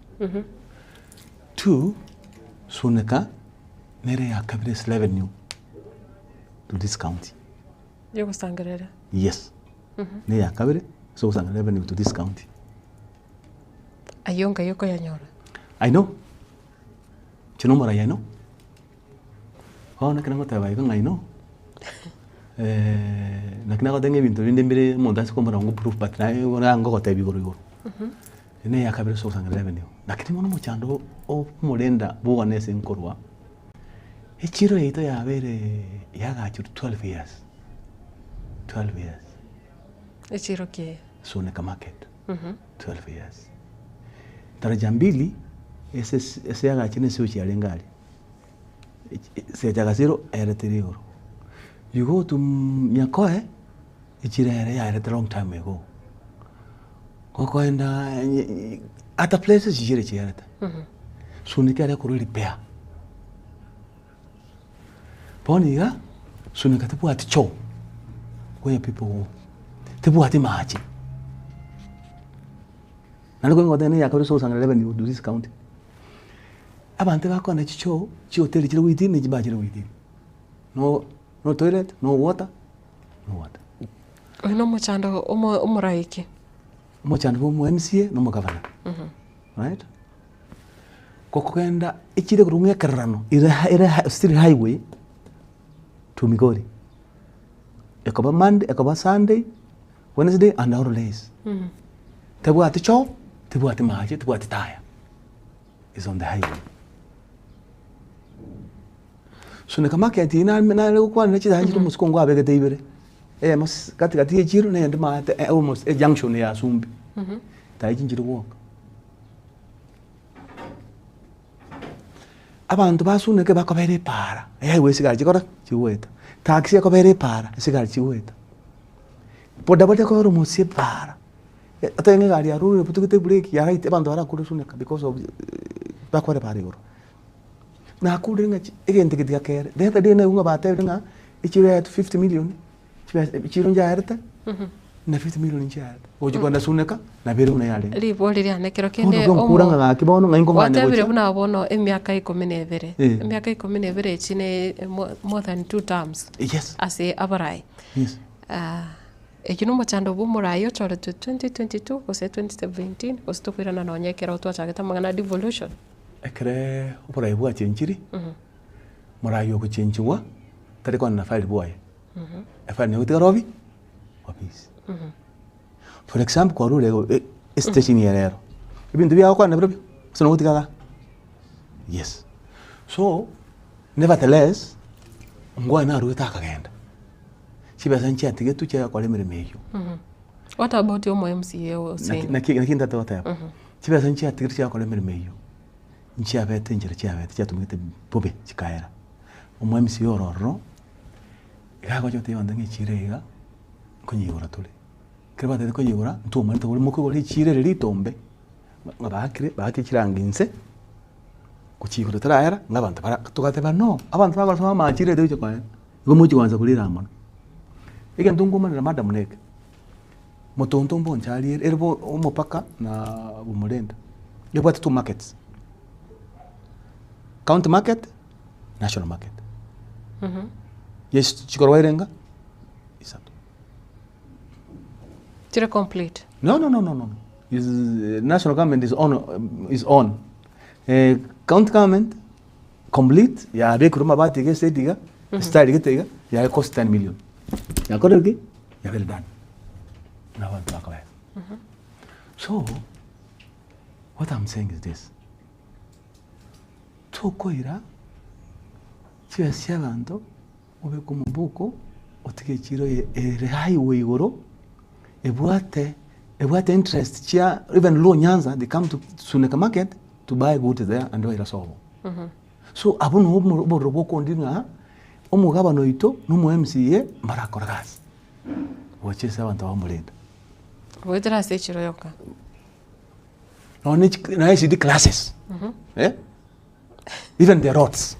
Two, Suneka nere ya kabere ase revenue to this county. Yogosangerera. Yes. Ne ya kabere ase ogosangerera revenue to this county. Ayio nkai okoyanyora? I know. Inche na omorai I know. Bono ekero ngoteba iga ng'a I know, naki nagoteba ng'a ebinto binde mbire omonto ase kombora ngo proof but naye ngogotebia igoro igoro. Eye neya kabere ase ogosanga revenue. Lakini bono omochando o omorenda bwane ase nkorwa, echiro yaito yabeire yagachirwe 12 years, 12 years. Echiro ki eye? Suneka market, 12 years. Daraja mbili, ase ase yagachire na esigochi yarenge aria, secha gasiro eretire igoro. You go to Nyakoe, echiro ere yaerete long time ago. Gokoenda other places chichire chiarete. Suneka ere ekorwa repair. Bono iga, Suneka tebwati choo where people go, tebwati mache. Naende kore ngoteba neyakabere ase ogosanga revenue to this county. Abanto bakogenda chichoo, chihoteli chire within ne chibaa chire within. No no toilet, no water, no water. Oyo na omochando omo omoraike. Omochando bwa omo MCA na omogavana, right? Gokogenda echire korwa ng'a ekerorano ere ere still highway to Migori. Ekoba Monday, ekoba Sunday, Wednesday and all days. Tebwati choo, tebwati mache, tebwati taya, is on the highway. Suneka market eyio nare nare gokwanera chisaani chire omosiko nkwabegete ibere, eyemo ss gati gati ya echiro na eyende maate almost ejunction ya Sumbi, tayi chinchire gwoka. Abanto ba Suneka bakobera epaara, eyaigwa esigari chikora ki? Chigoeta. Taxi ekobera epaara, esigari chigoeta. Bodaboda ekobera omosie epaara, otebe ng'a egari yarurire ebutugete ebreki yaraita abanto barakure Suneka because of bakobera epaara igoro. Nakurire ng'a chi egento eke tiga kere, the other day naigwa ng'a batebire ng'a echiro yaetwe 50 million, chibesa echiro nchaerete, na 50 million nchiaerete, gochi kogenda Suneka, nabo ere buna yarenge. Ribori riane ekero Bono kende okwo nkokura omo ng'a gaki bono ng'ai nkong'anya gwatebire gochia. buna bono emiaka ikomi na ebere, Eh. emiaka ikomi na ebere echi ne more than two terms Yes. ase abarai. Yes. Eyio nomochando bwa omorai ochoretwe 2022 gose 2017 gose tokoirana nonye ekero twachagete amang'ana a devolution. Ekere oborai bwachenchiri, morai ogochenchigwa tari kogenda na file bwoye, efile nigo egotigara obi ofisi. For example kwarure igo estation eye rero, ebinto biagokora nabirobio gose nogotiga igaa? Yes. So, nevertheless, ngwane narwete akagenda, chibesa nchiatigetwe chiagokora emeremo eyio. What about omo MCA Naki Hussein? naki naki ntagete goteba, chibesa nchiatigire chiagokora emeremo eyio, nchiabete enchera chiabete chiatumegete bobe chikaera. Omo MCA oro ororo, iga agocha gotebia abanto ng'a echiro eye iga, nkonyeigora tore. Ekero batagete konyeigora, ntwomaete kore mokoigora echiro ere ritombe, ng'a baakire baake chirangi inse, gochia igoro teraera, ng'a abanto bara togateba no, abanto bagosoma amache ere togocha koenda, igo mochi koansa korira mono. Egento nkomanera madam neke. Motonto mbonchari ere, ere bo omopaka na Bomorenda, ebwate two markets, county market, national market. Yes, chikorwa ere enga isato. Chire complete. No, no, no, no, no. Is, national government is on, is on. Eh, county government complete yabekirwe amabati iga estate iga, style gete iga, yaye cost 10 million. Yakorire ki? Yabere done. Na abanto bakobera. So, what I'm saying is this, tokoira chibesa chia abanto obeke omobuko otige echiro eye ere highway igoro ebwate ebwate interest chia even Luo Nyanza they come to Suneka market to buy goods there and baira sobo. So abwo noo obo obororo bwokondi ng'a omogabana oito na omo MCA mbarakore gasi gocha ase abanto bamorenda. Goetera ase echiro yoka. Nonya ne chi nonya ECD classes eh, even the roads.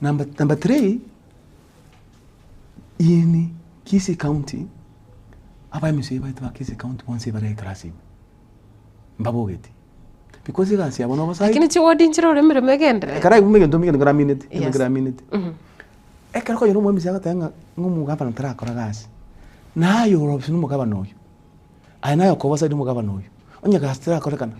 Number, number three, in Kisii County, aba MCA baito ba Kisii County bonsi bare eclass ime, mbabogeti. Because egasi yabo nobosaidi. Lakini chiwodi nchire ore emeremo egenderere. Ekero aigwa egento egento nkeramineti, Yes. nkeramineti. Ekero okonyora omo MCA agoteba ng'a ng'a omogabana tarakora gasi, naye ore ofisi na omogabana oyio, aye naye okoba side omogabana oyio, onye gasi terakorekana,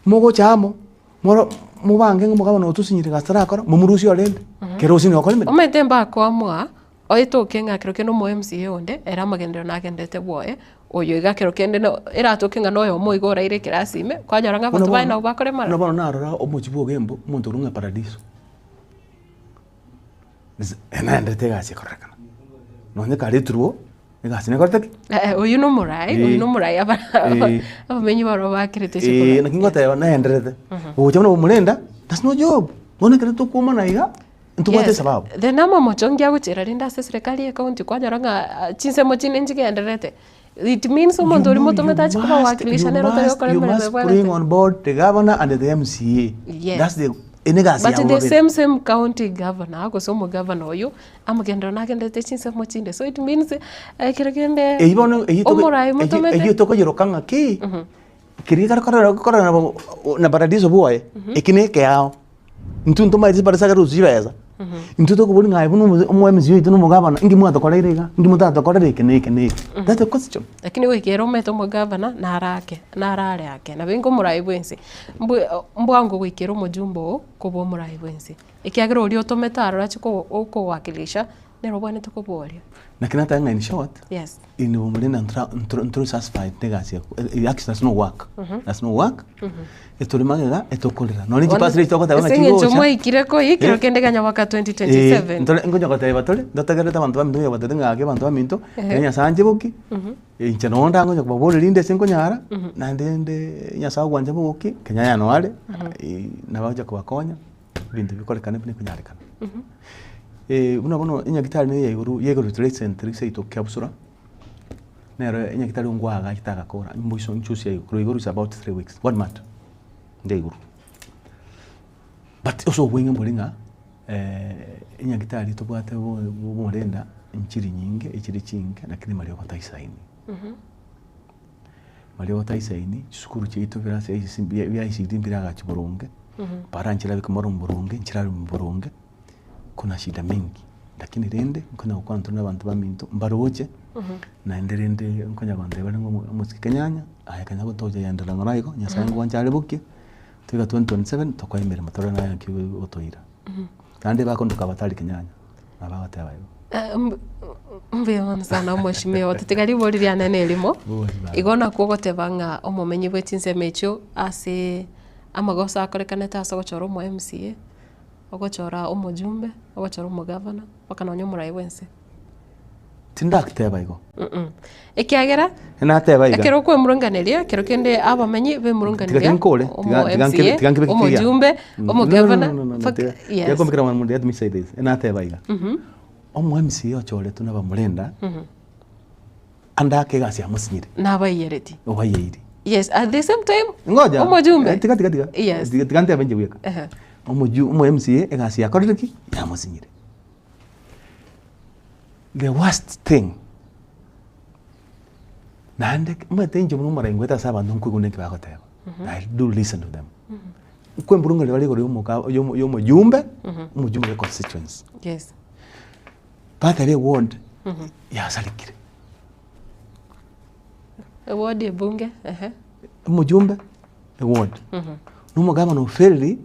mogocha amo, moro mobange ng'a omogabana oyo tosinyire gasi tarakora, momorusie orende, kera osinye okore emeremo. Omanyete mbakoamua, oetoke ng'a kero kende omo MCA onde, ere amagenderero nagenderete bwoye, oyo iga kero kende no eratoke ng'a noyomo iga oraire ekerasi ime, kwanyora ng'a Buna abanto baye bono, nabo bakoremara. buna bono narora omochie bwa Ogembo, omonto orure ng'a paradiso. Naenderete egasi ekororekana, nonye karetirwe egasi nekorete ki? Eh, oyio na omorai, oyio na omorai aba- abamenyi barabwo bakerete Eh, naki ngoteba naenderete, gocha buna omorenda, that's no job, bono ekero tokwomana iga, ntobwate Yes, esababu. Then amamochongi agochera rende ase eserekari ye county kwanyora ng'a ah, chinsemo chinde nchigendererete. It means omonto oria motomete achie kobawakilisha nere otari gokora You emeremo must ebwenerete. bring on board the governor and the MCA. Yes. That's the ene egasi But yabo the babere. same same county governor gose omogavana oyo amagenderero nagenderete chinsemo chinde so it means ekero kende Eyio bono eyio togo- omorai eyio- motomete eyio tokoyeroka ng'aki, keria ekero korora korora nabo na paradiso bwoye, eki na ekeao. Intwe ntomaete chibarasa ekero rosie chibesa, intwe tokoboria ng'a aye buna omo omo MCA oito na omogabana, inki mwatokoreire iga, inki motatokorera eke na eke na eke. That's the question. Lakini goika ere omanyete omogavana naro ake, narare ake, nabo inga omorai bwa ense, mbwe mbwango goika ere omojumbe oo koba omorai bwa ense, ekiagera oria otomete aroro achie ko okowakilisha, nere obwenerete koboria. Naki nateba ng'a in short, Yes. in omorende ntra ntra ntoro satisfied na egasi yaku actually that's no work, that's no work, etore magega etokorera nonye chipasi riria togoteba ng'a Ase eng'encho chigocha mwaikire koi, kero Eh. kende kanya mwaka Eh, 2027. ntore nkonya goteba tore, ntotegererete abanto baminto nkonya kobatebia ng'a gaki abanto baminto, ekero Nyasaye anche boki, inche noo ndangonya kobaboria rinde ase nkonyara, naende rende Nyasaye ogwancha bogoki, Kenya yane are, nabagocha kobakonya, ebinto bikorekane buna ekonyarekana. Buna bono enyagitari neye ya igoro ya igoro recently seito kiabusura, nero enyagitari ngwagachete agakora mboiso nchusi ya igoro igoro is about 3 weeks, one month nde igoro. But ase obweng'e mbori ng'a enyagitari tobwate bo bomorenda nchiri nyinge echire chinke lakini mariogo taisaini. Mariogo taisaini, chisukuru chiaito bire ase ICC bia bia ICT mbiragachwe boronge, para nchirabeke mono boronge nchirarwe boronge, kuna shida mingi. Lakini rende nkonya gokwana tore na abanto baminto mbaroche, naende rende nkonya gontebia bare ng'a omo omosike kenyanya, aye kanya gotocha genderera ng'ora igo, nyasaye ngwancha are bokie, toika 2027 tokoe emeremo torore naye naki ogotoira. Naende bakondoka abatari kenyanya, nabo bagoteba igo. Mbuya mono sana omweshimiwa, totiga ribori riane na erimo, Bori baba. igo nakwo ogoteba ng'a omomenyi bwe chinsemo echio ase amagoso akorekanete ase ogochora omo MCA, ogochora omojumbe, ogochora omogavana, mpaka nonye omorai bwa ense. Tindagoteba igo. Ekiagera, Nateba iga. ekero okwemurunganeria, ekero kende abamenyi bemurunganeria, Tiga tinkore, omo tiga- tiga MCA, nkebe- tiga nkebe kiya. omojumbe, Mm. omogavana, No, no, no, no, no, mpaka- tiga- yes. tiga kombekera mwana mundu, let me say this. Nateba iga. Omo MCA ochoretwe na abamurenda, ande ake egasi yamosinyire. Nabaiyereti. Obayeiri. Yes, at the same time, Ngoja. omojumbe. Eh, tiga tiga tiga. Yes. Tiga tiga ntebe inche bweka. Ehe. Omoju omo MCA egasi yakorire ki? Yamosinyire. The worst thing. Naende omanyete inche buna omorai ngoeta ase abanto nkoigwa naki bagoteba, I do listen to them. Nkoemburungania bare igoro ya omoka ya omo ya omojumbe, omojumbe bwa econstituency. Yes. Bateba eward yasarekire. Eward ebunge, ehe. Omojumbe, eward. Na omogabana oferiri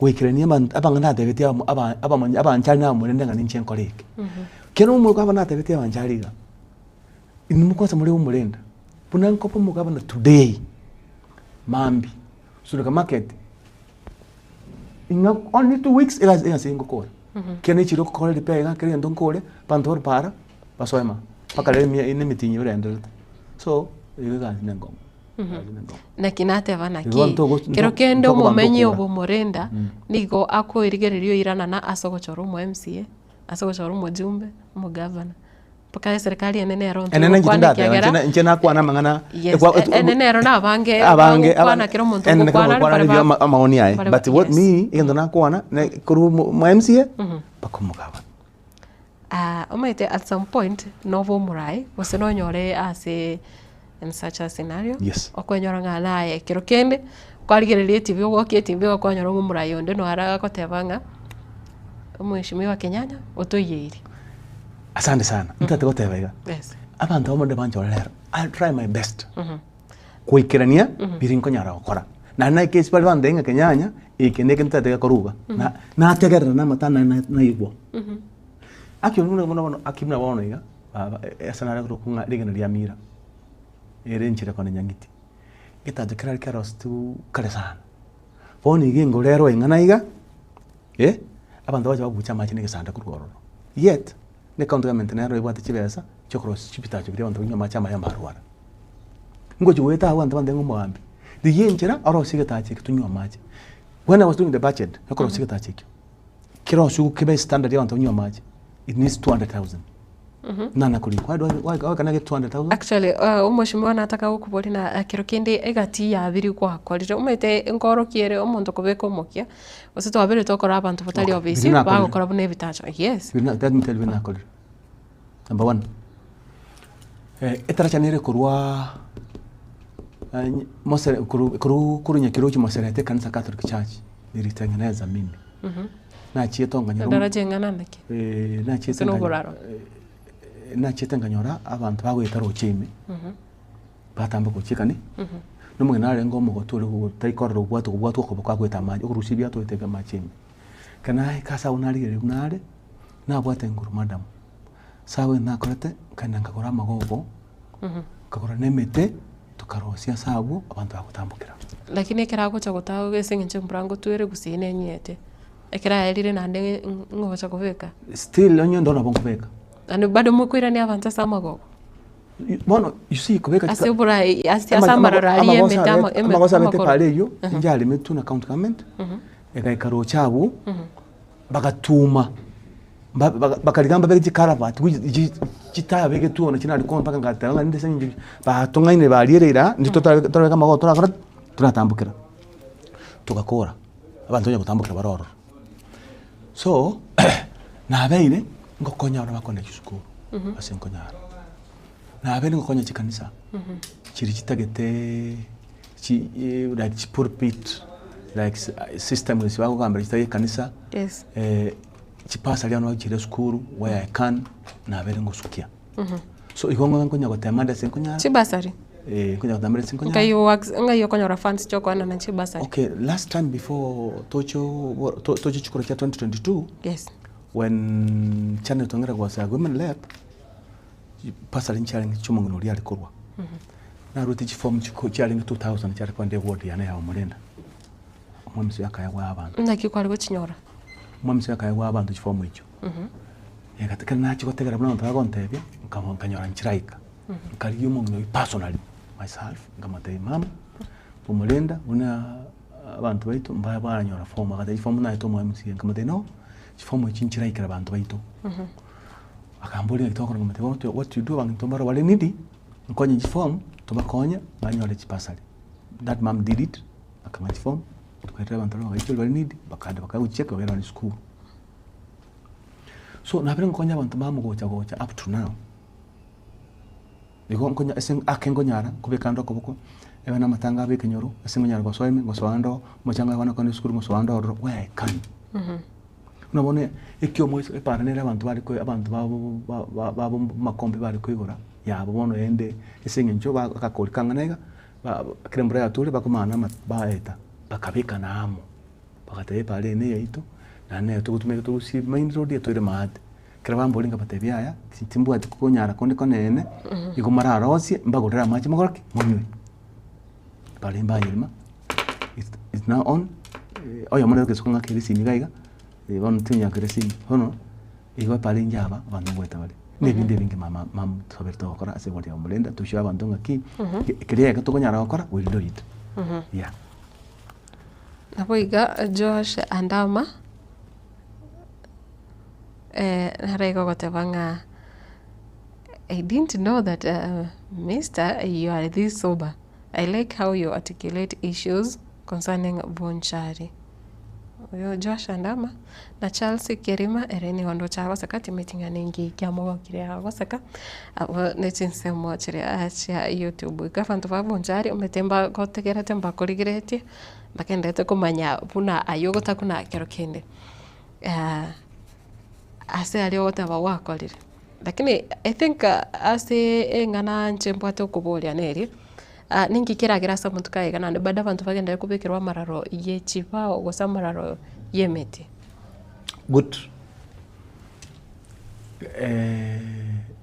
goikerania abanto abang'ana natebetie abamo aba abamanyi abanchari namorende ng'a ninche nkore eke. Kero omogabana atebetie abanchari iga, inwe mokwansa more omorenda, buna nkoba omogabana today, mambia, Suneka market, ing'a only 2 weeks egasi egasi eye ngokora. Kero nechire gokora repair iga kera egento nkore, abanto barwe para, basoe maa, mpaka rero emia ene emitinyi orenderete. So, igo egasi na enkong'u, egasi na enkong'u. Naki nateba Igo naki, ntogo kero nto kende ntokoba omomenyi ntokura. obomorinda, nigo akoerigereria oiranana ase ogochora omo MCA, ase ogochora omojumbe, omogavana. Mpaka eserikari enene ero Enene inche ntogokwana tindateba, ekiagera inche inche nakwana amang'ana Yes, ekwa- etu- enene ero nabange abange bagokwana kera omonto enene kera ogokwana omonto bare okwana ba- ama- amaoni aye bare but what yes. me egento nakwana ne korwa omo omo MCA mpaka omogabana. Ah, omanyete at some point nobe omorai gose nonyore ase in such a scenario Yes. okwenyora ng'a naye ekero kende kwarigereria etibi ogokia etibi okwanyora ng'a omorai onde naro agoteba ng'a omweshimiwa Kenyanya otoiyeiri. Asante sana, ntagete goteba iga, Yes. abanto abamo rende banchore rero, I'll try my best goikerania biria nkonyara gokora. Naende na ekesi baria bantebia ng'a Kenyanya, eke na eke ntagete gekore iga, na nategerera na amato ane na naigwa. Actually buna buna bono aki buna bono iga, baba ase nare korokwa ng'a rigena ria mira, ere enchera kona Nyang'iti, getacho kerare kerosetiwu kare sana. Bono iga engoro ero eng'ana iga, eh, abanto bacha babucha amache na egesanda korwa ororo. Yet, ne county government nero ebwate chibesa chiokorosia chibitacho biria abanto banywe amache amaya mbarwara. Ngochi goeta abwo abanto bantebie ng'a omogambi, rigia enchera orosie egetacho eke tonywe amache. When I was doing the budget, yokorosia egetacho ekio, kerosiwe kebe estandard ya abanto banywe amache, it needs 200,000. Nana korikwa, why do I, why, why can I get 200,000? Actually, uh, omweshimiwa nataka gokoboria na ekero kende egati yabiri gwakorire omanyete nkorokia ere omonto kobeka omokia gose twaberete okora abanto batari Okay, obisi biria nakorire. bagokora buna ebitacho yes Biria na- let me tell you biria nakorire. Number one, eh, etaracha nere korwa eh, ny- mosere korwa korwa korwa Nyakirochi Moserete ekanisa Catholic Church, nilitengeneza mimi. Nachiete onganyora omo- Edaraja eng'ana naki? eh, nachiete Gose nganyora noboraro? eh, nachiete nkanyora abanto bagoeta roche ime, batamba gochia ekani, na omong'ina arenge omogotu ore otaikorora obwate obwate okoboko agoeta amache, okorusia ebiato oeteka amache ime. Ekero naika ase agwo narigereria buna are, nabwate nguru madam, ase agwo egento nakorete, nkaenda nkagora amagogo, nkagora na emete, tokarosia ase agwo, abanto bagotambokera. Lakini ekero agocha gotagoka ase eng'encho embura ngotwere gose nenyete, ekero aerire naende ng'o ogocha kobeka? Still onye ndoo nabo nkobeka. Naende bado mokoirania abanto ase amagogo? Bono you see kobeka Ase oborai ase ase amaroro aria emete ama eme amagoso abete amakoro. pare eywo, inche aremetwe na county government, egaika roche abwo, bagatuma ba- ba- bakariga mbabeke chicalvert which chi chitaya begetwe one chinari kong'a mpaka ngateba ng'a rende ase eng'encho batong'ainire bariereire aa, intwe totare torabeka amagoro torakora ki? Toratambokera. Togakora, abanto banya gotambokera bare ororo. So, nabeire ngokonya abana bakogenda chisukuru ase nkonyara, nabeire ngokonya chikanisa chiria chitageteeee chi like chipulpit, like system ase bagogambera chitari ekanisa, Yes. chibasari abana bagochira esukuru where I can, nabeire ngosukia. So igo ng'a nkonya gotema ande ase nkonyara, Chibasari? nkonya gotema ande ase nkonyara. Nkai works ngai okonyora funds chiokoenana chibasari? Okay, last time before toche obo toche chikura chia 2022, Yes. when Janet Ong'era was a women rep, chibasari nchiarenge chiomong'ina oria are korwa. Naruete chiform chiko chiarenge 2000 chiare kogenda eward yane ya Omorenda. Omwamisi oyo akaegwa abanto. Naki kware gochinyora? Omwamisi oyo akaegwa abanto chiform echio. Egati ekero nachia gotegera buna abanto bagontebia, nkaba nkanyora nchiraika. Nkarigia omong'ina oyio personally, myself, nkamotebia mama, omorenda buna abanto baito mbaya baranyora form, agateba chiform naete omo MCA, nkamotebia no, chiform echi nchiraikera abanto baito. Akamboria naki togokora, nkamotebia what what you do abanto mbaro bare needy, nkonye chiform, tobakonye banyore chibasari. That mum did it, akang'a chiform, tokairera abanto baria bagaichorwa bare needy, bakaenda bakagochicheki bakairana esukuru. So nabere nkonya abanto bamo gocha gocha up to now. Igo nkonya ase ake nkonyara nkobeka ande okoboko, ebe na amatanga abe ekenyoro, ase nkonyara gosoa ime, ngosoa ande oo, omochango aye bono okogenda esukuru ngosoa ande ororo where I can. Buna bono ekiomo ase epara nere abanto bare ko abanto babo ba- ba- babo makombe bare koigora, yabo bono ende ase eng'encho ba agakori kang'ana iga, ba ekero embura yature bakomana ama baeta, bakabekana amo, bagateba epara eye neyaito, naende nero togotumeka torusie main road toire maate. Ekero bamboria nkabatebia yaya, timbwati konyara konde konene, igo morarosie mbagorere amache mogore ki? Monywe. Bare mbayerema, it's now on, oyomo nere ogesuka ng'ake eresini iga iga, bono tinyaka eresini, bono igo epara inche aba abanto ngoeta bare. Na ebinde ebinge mama mama twabere togokora ase egori ya omorenda tochie abanto ng'aki, keria egeke tokonyara gokora we will do it, yeah. Nabo iga Joash Andama, nare iga ogoteba ng'a I didn't know that mister you are this sober, I like how you articulate issues concerning Bonchari. Oyo Joash Andama na Charles Kerima ere nigo ndoche agoseka timanyeti ng'a ninki kiamogokire agoseka, abwo ne chinsemo chiria chia YouTube. Iga abanto ba Bonchari omanyete mbagotegerete mbakorigeretie, mbagenderete komanya buna aywo ogotakuna kero kende. Ase aria ogoteba gwakorire. Lakini I think ase eng'ana inche mbwate okoboria neri, ninki keragere ase amatuko aya iga naende bado abanto bagenderere kobekerwa amararo ye chibao gose amararo ye emete? Good.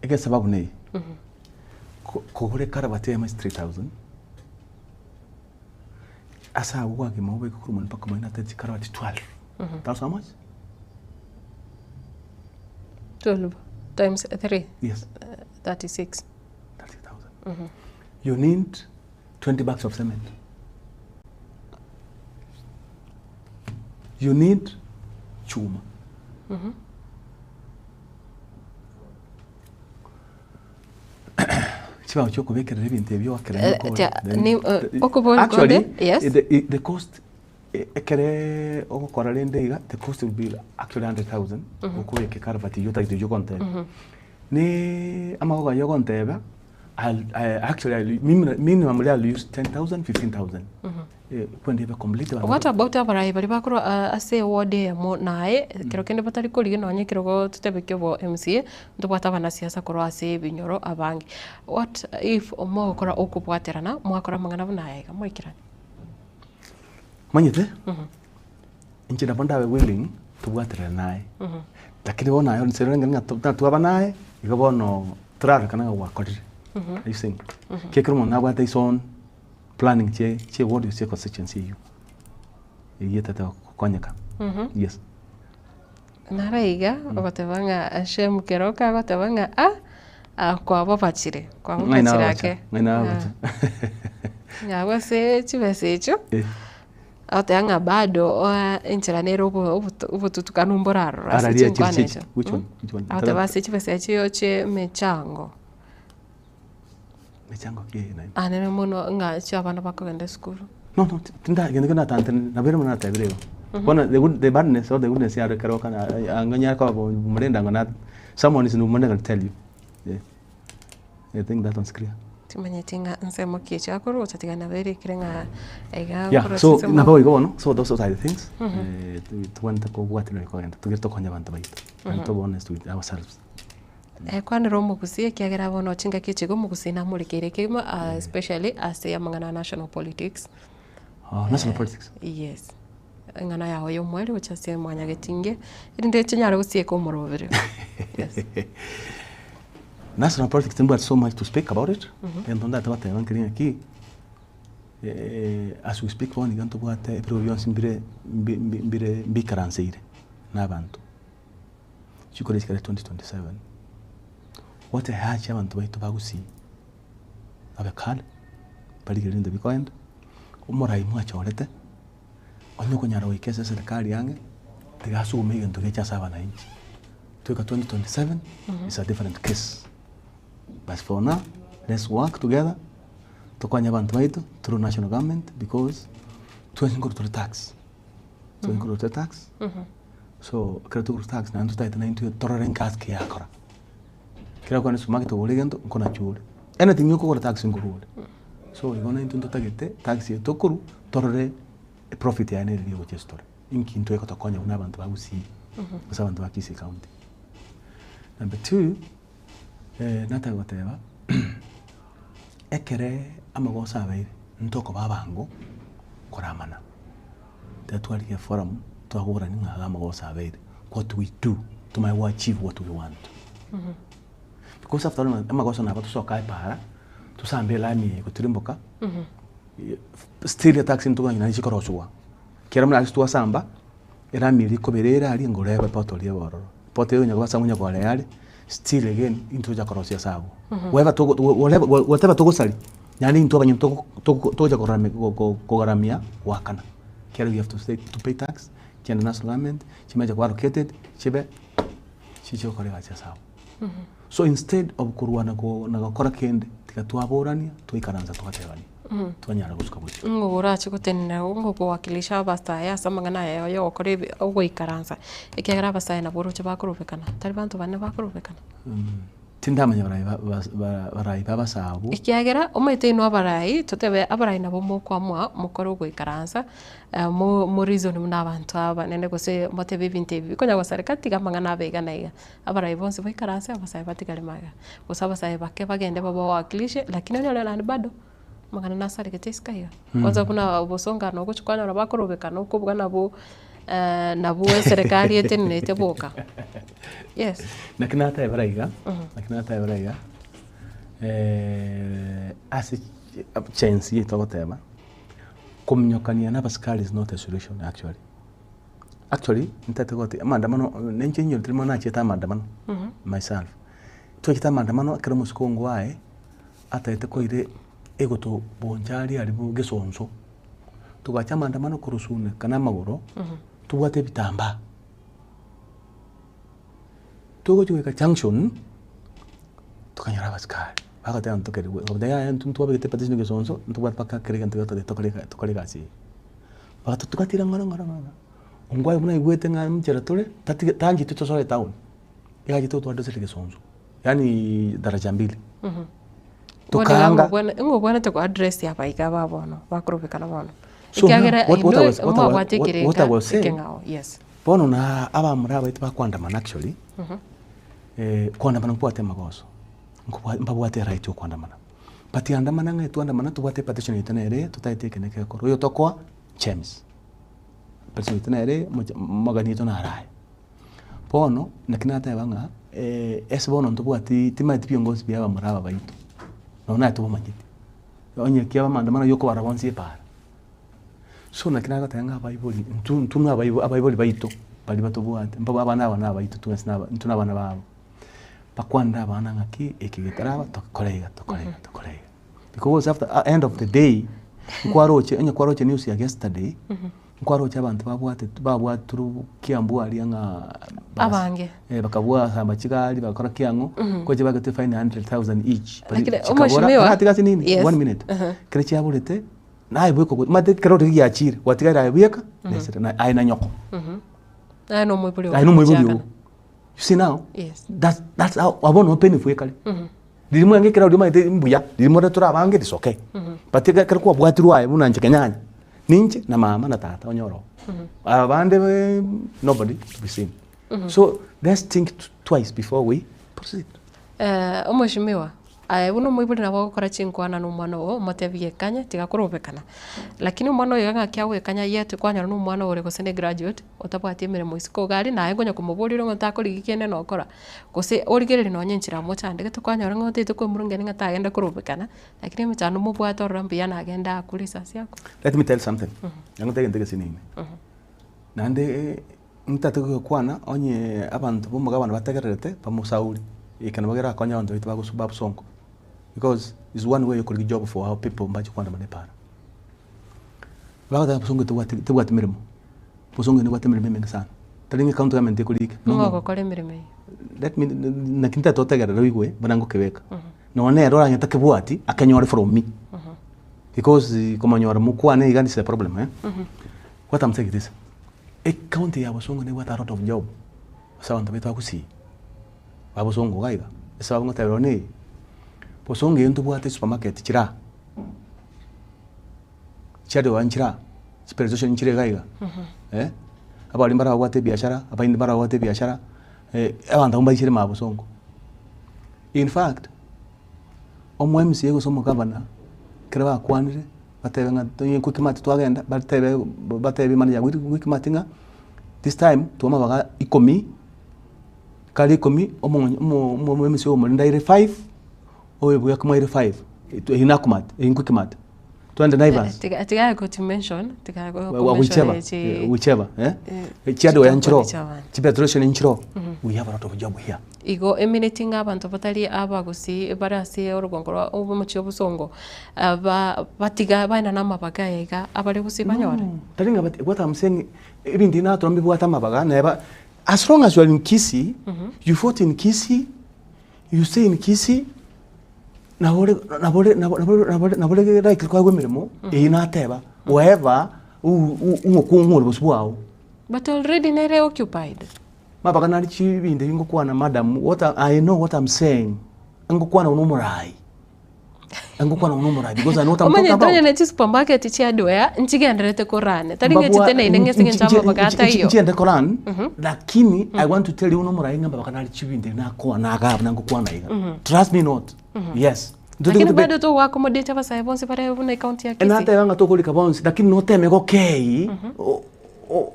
Egesababu neye, kogora ekarabati eyemo ase 3000, Ase agwo gwakima obeke korwa omonto mpaka omonene ate chikarabati 12. That's how much? 12 times 3 Yes. 36. 30,000. You need 20 bags of cement. You need chuma. Chibao chiokobekerera ebinto ebio ekero Eh, okore, tia- then ni- eh, okobori actually, konde, yes. the, the cost eh, ekere ogokora rende iga the cost will be actually 100,000 okobeka ekarabati eyio otagete oyio ogontebia. Ne amagogo ayio ogonteba I'll, I, actually I'll, minimum, minimum I'll use 10,000 15,000 eh, kwende ebe complete abanto What about abarai baria bakorwa ah, ase eward eyemo naye ekero kende batari korigia nonye ekerogo totebe kia obo MCA, ntobwate abanasiasa korwa ase ebinyoro abange. What if mogokora okobwaterana mwakora amang'ana buna aya iga moikerane? Omanyete, inche nabo ndabe willing tobwaterane naye, lakini bono aye onsi orenge ng'a to- twaba naye, igo bono torarorekana ng'a gwakorire, are you seeing? Ekiagera omonto nabwate his own planning chie chie ward gose constituency eywo, eywo etete gokonyeka, yes. Naro iga, ogoteba ng'a Shem Keroka agoteba ng'a ah, ah kwababachire, Ng'ai kwababachire nababacha, ake. ng'ai nababacha. Ng'a abwo ase chibesa echio, Eh. agoteba ng'a bado enchera nere obo obotu obotutukanu mborarora ase Araria chiri chinkwana chichi, echio. which one, which one? Agoteba ase chibesa echio chia emechango. Mechango ki eye naende? Anene mono ng'a chia abana bakogenda esukuru. No, no, tinda gento kende natantire nabere buna natebire igo. Bono the good the badness or the goodness yaro ekero okana anga nyare koba omorende ango na someone is omorende can tell you. Yeah. I think that one's clear. Timanyeti ng'a nsemo ki echio akorwa gose tiga nabo erikire ng'a iga Yeah, akorwa so chinsemo. nabo igo bono, so those are the things eh, tobwenerete kobwaterera kogenda togere tokonye abanto baito. And tobe honest with ourselves. Ekwanera omogusii ekiagera bono chingaki echi iga omogusii namorekeire kegima especially ase amang'ana a national politics. Oh, national politics. Yes, eng'ana yago ya omweri gochia ase mwanyagetinge, erinde chinyare gosieka omorobere. Yes. National politics timbwati so much to speak about it, egento ndate goteba nkeri ng'aki, as we speak bono iga ntobwate ebirogo bionsi mbire mbi- mbi- mbire mbikaranseire na abanto. Chikura chikare 2027, what I urge abanto baito ba Gusii, babe calm, barigererie ebinto bikoenda, omorai mwachorete, onye okonyara goika ase eserikari ang'e, tiga asume egento geche ase abananchi. Toika 2027, is a different case, but for now, let's work together, tokonye abanto baito through national government because, twensi nkorwa tore tax, twensi nkorwa tore tax. So ekero tokora tax naende totagete naintwe torore nkasi ki yakora. Ekero okogenda supermarket ogore egento nkonacha ore. Anything okogora tax nkorwa ore. So igo naintwe ntotagete tax eye tokorwa torore eprofit yaye nere egochia ase tore. Inki intwe egotokonya buna abanto ba Gusii gose abanto ba Kisii County. Number two, nataka goteba ekere amagoso abeire ntokoba abango koramana, tiga twarigia eforum twaborani ng'a iga amagoso abeire, what we do tomanye go achieve what we want. Because after all amagoso nabo tosoka epaara, tosambe elami eye gotirimboka, still etaxi ntobwate naende chikorosiwa. Ekero buna ase twasamba, erami eria ekobera ere aria ngorebe poto eria ebe ororo. Poto eye onye koba ase onye korea are, still again intwe togocha korosia ase abwo. Whether togo whatever whatever togosaria, yaani intwe abanyene togo togo togocha korami go go kogaramia goakana. Ekero we have to stay to pay tax, chiende national government, chimache koba allocated, chibe chiche gokora egasi ase abwo. So instead of korwana ko na gokora kende, tiga twaborania, twaikaransa twatebania, twanyara gosuka bosio. Ng'o orache gotenena ng'o okowakilisha abasae ase amang'ana aya ya ogokora ebi ogoikaransa, ekiagera abasae nabwo oroche bakorobekana, tari banto bande bakorobekana. Tindamanya barai ba ba ba barai ba abasae abwo. Ekiagera omanyete inwe abarai, totebe abarai nabo mokoamua mokore ogoikaransa, mo mo reason buna abanto aba naende gose motebe ebinto ebi bikonya gosareka tiga amang'ana abe iga na iga. Abarai bonsi baikaranse abasae batigare magega, gose abasae bake bagende babawakilishe, lakini onyore naende bado amang'ana nasaregete isiko aiga. Kwanza buna obosonga ogochia kwanyora bakorobekana okobuga nabwo nabwo eserekari etenenerete boka, yes. Naki natebera iga, naki natebera iga, ase chensi eye togoteba, kominyokania na abasikari is not a solution actually. Actually, ntagete goteba amaandamano ninche inyorete rimo nachete amaandamano myself. Twachete amaandamano ekero omosike ongo aye, atagete koira egoto boncha aria aria bo gesonso, togacha amaandamano korwa Suneka na amagoro, tobwate ebitambaa. Togochia goika junction, tokanyora abasikari, bagoteba ntokerigwe, tokabotebia yaya intwe ntwabegete petition gesonso, ntobwate mpaka kera egento getotagete tokore ega tokore egasi eye. Bagatotugatira ng'ora ng'ora ng'ora, ongwae buna aigwete ng'a nchera tore, tatige tancheti tosoe etown, iga achete gotwadosera egesonso, yaani daraja mbili. Tokaanga. Ng'o obwenerete ko address aba iga aba bono, bakorobekana bono? So now, Ekiagera what, what I inwe was, what I was, mwabwate what, what I ekerenga was saying, ekeng'ao, yes. bono na abamura abaito bakoandamana actually, koandamana nkobwate amagoso, nkobwa mbabwate eright ya okoandamana. But andamana ng'a twandamana tobwate epartition yaito nere totagete eke na eke gekorwa, oyo tokoa James, partition yaito nere mocha mogeni oito naro aya. Bono naki nateba ng'a ase bono ntobwati timanyeti viongozi bia abamura aba baito, nonye naye tobamanyeti, onye ki abamandamano ya okobara bonsi epaara. So naki nagoteba ng'a abaibori intwe intwe na abaibo abaibori baito baria batobwate mbabe abana aba na abaito twensi na aba intwe na abana babo. Bakwanere abana ng'aki eke getaraba tokore iga tokore iga tokore iga. Because after end of the day, nkwaroche onye kwaroche news ya yesterday, nkwaroche abanto babwate babwatirwe kiambu aria ng'a Abange. bakabua samba chigari bagakora kiang'o, nkoche bagetwe fine 100,000 each. Bari Lakini chikabora, omweshimiwa- ng'a tiga ase nini, Yes. one minute, kere chiaborete, naye bweka ogo omanyete ekero riria giachire, gwatigaire aye bweka, nesere na aye na nyoko. Aye na omoibori oo Aye na omoibori oo. gochiakana. You see now, Yes. that's, that's how abwo no painful ekare. Riria mwenge ekero oria omanyete mbuya, riria more tore abange it's okay. But eke ekero kwabwatirwe aye buna inche kenyanya, ninche na mama na tata onyore oo. Aba bande nobody to be seen. So let's think twice before we proceed. Omweshimiwa, aye buna omoibori nabo ogokora chinkwana na omwana oo, omotebie ekanye tiga korobekana. Lakini omwana oyo ng'aki agoekanya yet kwanyora na omwana ore gose ne graduate, otabwati emeremo isiko iga aria naye nkonya komoboria ore ng'a otakorigia kende nokora, gose origereria nonye enchera mochandegete kwanyora ng'a otagete koemurungania ng'a tagenda korobekana, lakini emechando mobwate ororo mbuya nagende akure risasi akwe. Let me tell you something, nagotebia egento egesinini, naende Ntatake gokwana onye abanto b'omogabana bategererete bamosauri, eke nabo kerakonye abanto baito bagosu ba bosongo because is one way okorigia job for our people mbache koandamana epara. Bagoteba bosongo tebwati tebwati meremo, bosongo nebwate emeremo emenge sana, tari ng'a ecounty government ekorika no Ng'o no. ogokora emeremo eyio? Let me naki ntagete otegerere oigwe buna ngokebeka, nonya nere oranyore takebwati akenyore from me, because komonyora mokwane iga is a problem eh. What am saying is this, Ecounty ya Bosongo nebwate a lot of job ase abanto baito ba Gusii, ba Bosongo iga iga, esababu ngoteba igo neye, Bosongo eye ntobwate supermarket chire aa, chiadoa nchire aa, chipetrol station nchire iga iga, eh, abaria mbare babwate ebiashara, abaindi mbare babwate ebiashara, abanto abwo mbaichire ime aa bosongo. In fact, omo MCA gose omogavana, ekero bakwanire, batebe ng'a tonye quickmart twagenda, batebe batebie manager bwa quickmart ng'a this time twa amabaga ikomi, kare ikomi omonyo omo omo MCA omorende aire five, oyo bwa ikomi aire five, eywo na quickmart eywo quickmart. Twende Naivas. Tiga tiga go mention tiga go whichever mention chi whichever eh eh, chiadoya chikampuni nchiro chi'abanto. chipetrol station nchiro we have a lot of job here. Igo emineti ng'a abanto batari abagusi bare ase orogongo rwa omochie obosongo ba batiga baenane amabaga aya iga abare gose banyore. No, tari ng'a bati what I'm saying ebinto ebi natora mbibwate amabaga neba as long as you are in Kisii, you fought in Kisii, you stay in Kisii, nabo ore nabo ore nabo nabo nabo nabo ore likely koegwa emeremo, eyio nateba whoever ng'okong'u ore bosio bwao. But already nere occupied. Mabaka nare chibinto ebi ngokwana madam, what I know what I'm saying, ngokwana buna omorai, ngokwana buna omorai because I know what I'm talking Omanyete about. onye ne chisupermarket chia hardware nchigendererete korane, tari ng'a Mbabwa- chiteneine ng'a ase eng'encho amabaga ataiyo. nchiende koran lakini I want to tell you buna omorai ng'a mabaka nare chibinto ebi nakwana iga buna ngokwana iga. Trust me not. Yes. Lakini bado togo accommodate abasae bonsi bare buna ecounty ya Kisii. Nateba ng'a tokorika bonsi lakini noteme gokei o- o-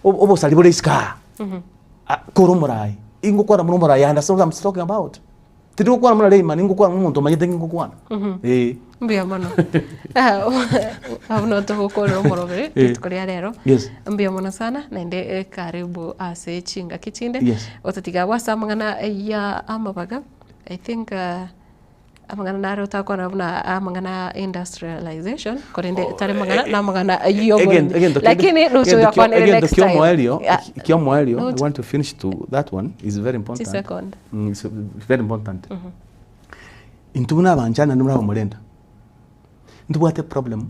obosari bore isiko aa kore omorai. Ingokwana buna omorai I understand what I'm talking about. Tindi gokwana buna layman, ingokwana buna omonto omanyete ng'a ingokwana. Eh. Mbuya mono. Abwo nabo togokorera omorobere Eh. rituko ria rero. Yes. Mbuya mono sana naende eh, karibu ase chingaki chinde. Yes. Otatiga abwo ase amang'ana ya amabaga, I think ah, Amang'ana naro otakwana buna amang'ana industrialization korende tari mang'ana na amang'ana y'oboremi. Egento kende- Lakini nusu egento kio- yakwanire egento next time. kiomoerio Yeah. kiomoerio i Note. want to finish to that one is very important Second. It's very important intwe buna abanchani naende buna abamorenda ntobwate problem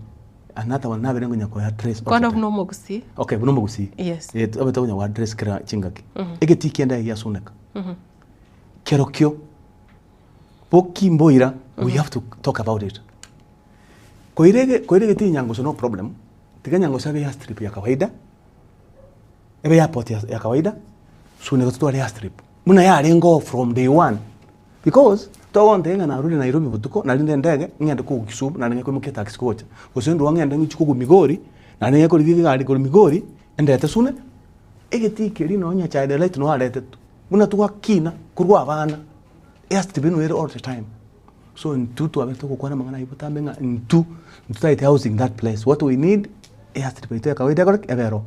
another one nabere ngonya koya address all the Kwana time. buna omogusii. Okay buna omogusii Yes. Eh tobe tokonya go address kera chingaki egetii kiende giasuneka kerokio Bokimboira we have to talk about it. Koire koire geti nyangoso no problem, tiga nyangoso ebe airstrip ya kawaida, ebe airport ya, ya kawaida, sune gototware airstrip. Buna yarenge oo from day one. Because togontebia ng'a narure Nairobi botuko, narinde endege, ng'ende kogwa Kisumu, naende ng'ende koimokia etaxi gocha. Gose ndua ng'ende ng'ichi kogwa Migori, naende ng'ende korigia egari korwa Migori, endete Sune, egetii keria nonye Nyachae Delight noo aretetwe. Buna twakina korwa abana. Airstrip eno ere all the time. So intwe twabete togokwana amang'ana ayio botambe ng'a intwe ntotagete housing that place. What we need, airstrip yaito ya kawaida ekore ki? Ebe ero.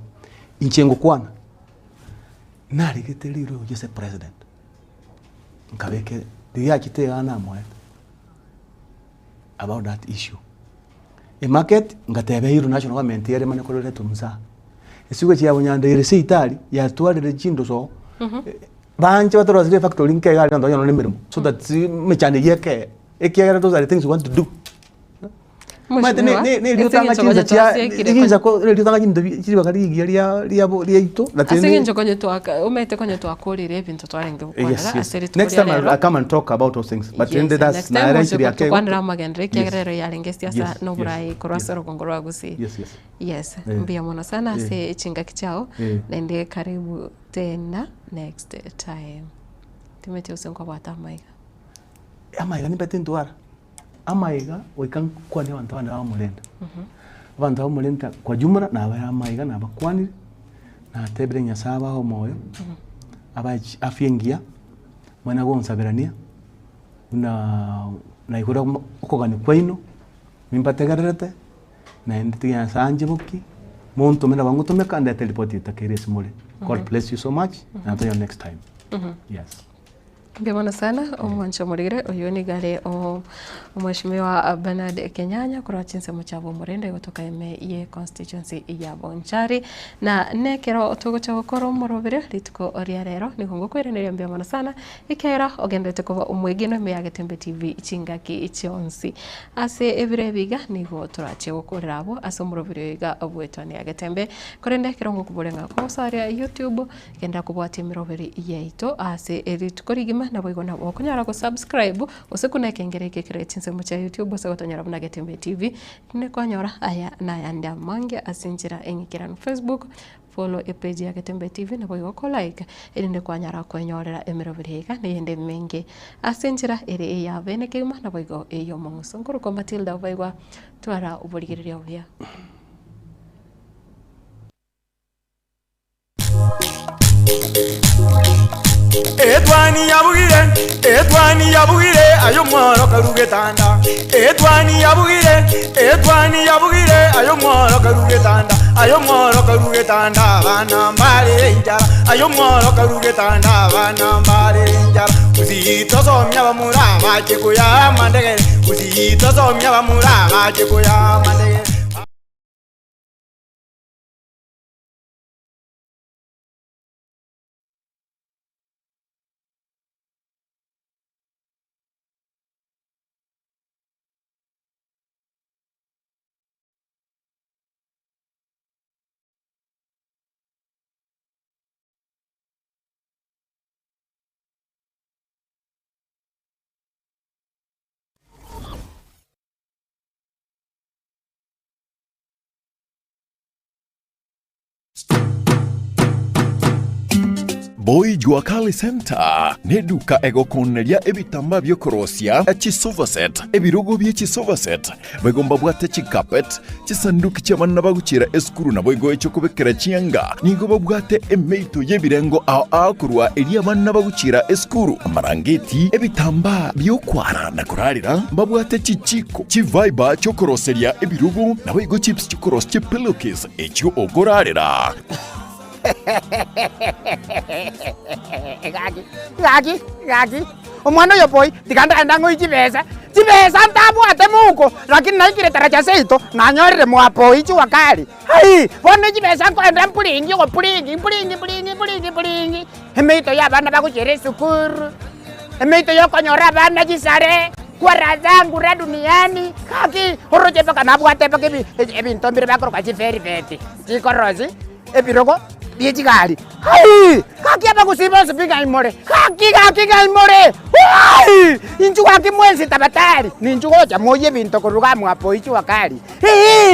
Inche ngokwana, narigete rirorio ase president, nkabeke riria achete igaa namoete about that issue. Emarket ngateba eirwe national government ere manye koreretwe inse aa. Esige chia bonyandeire seitari yatwarire chindoso Banche batorosirie efactory nke iga aria abanto banyore emeremo so that emechando eyio ekee, ekiagera those are the things we want to do. Omanyete ne- ne- ne eriotanga Ase eng'encho chinsa chia twasiekire chinsa ko eriotanga chinto bi chiribaga rigiya ria riabo riaito Ase eng'encho konye twaka omanyete konye twakorire ebinto twarenge gokwanera Yes, yes. ase rituko Next ria time I'll, rero. I'll come and talk about those things. But Yes, rende that's next time naere oche chiri ake. gotokwanera amagenderero ekiagera Yes. ero yarenge esiasa Yes, na oborai yes, korwa ase yes. orogongo rwa Gusii. Yes, yes. Yes, Eh. mbuya mono sana ase chingaki chiao Eh. naende karibu Tena next time. Timothy ase nkobwate amaiga. Amaiga nimbete ntwara, amaiga goika nkwane abanto bande bamorenta. Abanto bamorenta kwa jumla nabae amaiga nabakwanire, natebire Nyasaye abae omoyo, abae chi afya engiya, buna gonsaberania, buna naigure okogania kwaino, nimbategererete. Naende tiga Nyasae anche boki, montome nabo ngotomeka ndete ripoti etakeire ase more. God bless you so much and until next time. Yes. Mbuya mono sana omwancho omorire oyio nigo are o- omweshimiwa Bernard Kenyanya korwa chinsemo chia Bomorende gotoka ime ye constituency ya Bonchari na nekero togocha gokora omorobere rituko ria rero nigo ngokoiraneria mbuya mono sana ekiagera ogenderete koba omwegenwa ime ya Getembe TV chingaki chionsi. Ase ebiro ebi iga nigo torache gokorera abwo ase omoroberi oyo iga bw'Etwani ya Getembe. Korende ekero ngokoboria ng'a kogosoa aria YouTube, genda kobwatia emeroberi yaito ase rituko rigima. kegima, naboigo nabo okonyara go subscribe gose kuna ekengere eke kere chinsemo chia YouTube ase gotonyora buna Getembe TV, rinde kwanyora aya na ayande amange ase enchera eng'ikeranu. Facebook, follow epage ya Getembe TV naboigo ko like erinde kwanyara kwenyorera emeroberi iga na eyende emenge ase enchera ere eya bene kegima naboigo ey'omong'uso. Nkorokwa Matilda Obaigwa, twara oborigereria obuya. Etwani yabugire, etwani yabugire, aye omworo karu getanda. Etwani yabugire, etwani yabugire, aye omworo karu getanda. Aye omworo karu getanda, abana mbarere enchara. Aye omworo karu getanda, abana mbarere enchara. Gusii tosomia abamura abache koyaa amandegere, gusii tosomia abamura abache koyaa amandegere. Boy Jua Kali Center neduka egokoneria ebitambaa biokorosia chisofa set, ebirogo bie chisofa set, boigo mbabwate chicarpet, chisanduki chi'abana bagochiera esukuru naboigo echiokobekera chianga. Nigo babwate emeito y'ebirengo ao ao korwa eria abana bagochiera esukuru, amarangeti, ebitambaa biokwara na korarera, mbabwate chichiko, chifiber chiokoroseria ebirogo, naboigo chips chiokorosia chipillowcase echio okorarera. Gaki, gaki, gaki, omwana oyo boy, tiga ndagende ang'oe chibesa, chibesa ntabwate mouko, lakini naikire taracha seito, nanyorire mwa boy jua kali, aii, bono chibesa nkoenda mpuringi ogopuringi mpuringi mpuringi mpuringi mpuringi, emeito ya abana bagochiera esukuru, emeito ya okonyora abana chisare, kwa zangu ra duniani, gaki, oroche mpaka nabwate mpaka ebi ebinto mbire bakoroka chivelvet, chikorosi. Ebirogo bie chigari. Aii! Gaki abagusii bonsi pi ng'ai more? Gaki gaki ng'ai more? Aii! Inchuo gaki mwensi tabatari, ninchu gocha moyie ebinto korwa iga mwa boichwa kari. Eeh!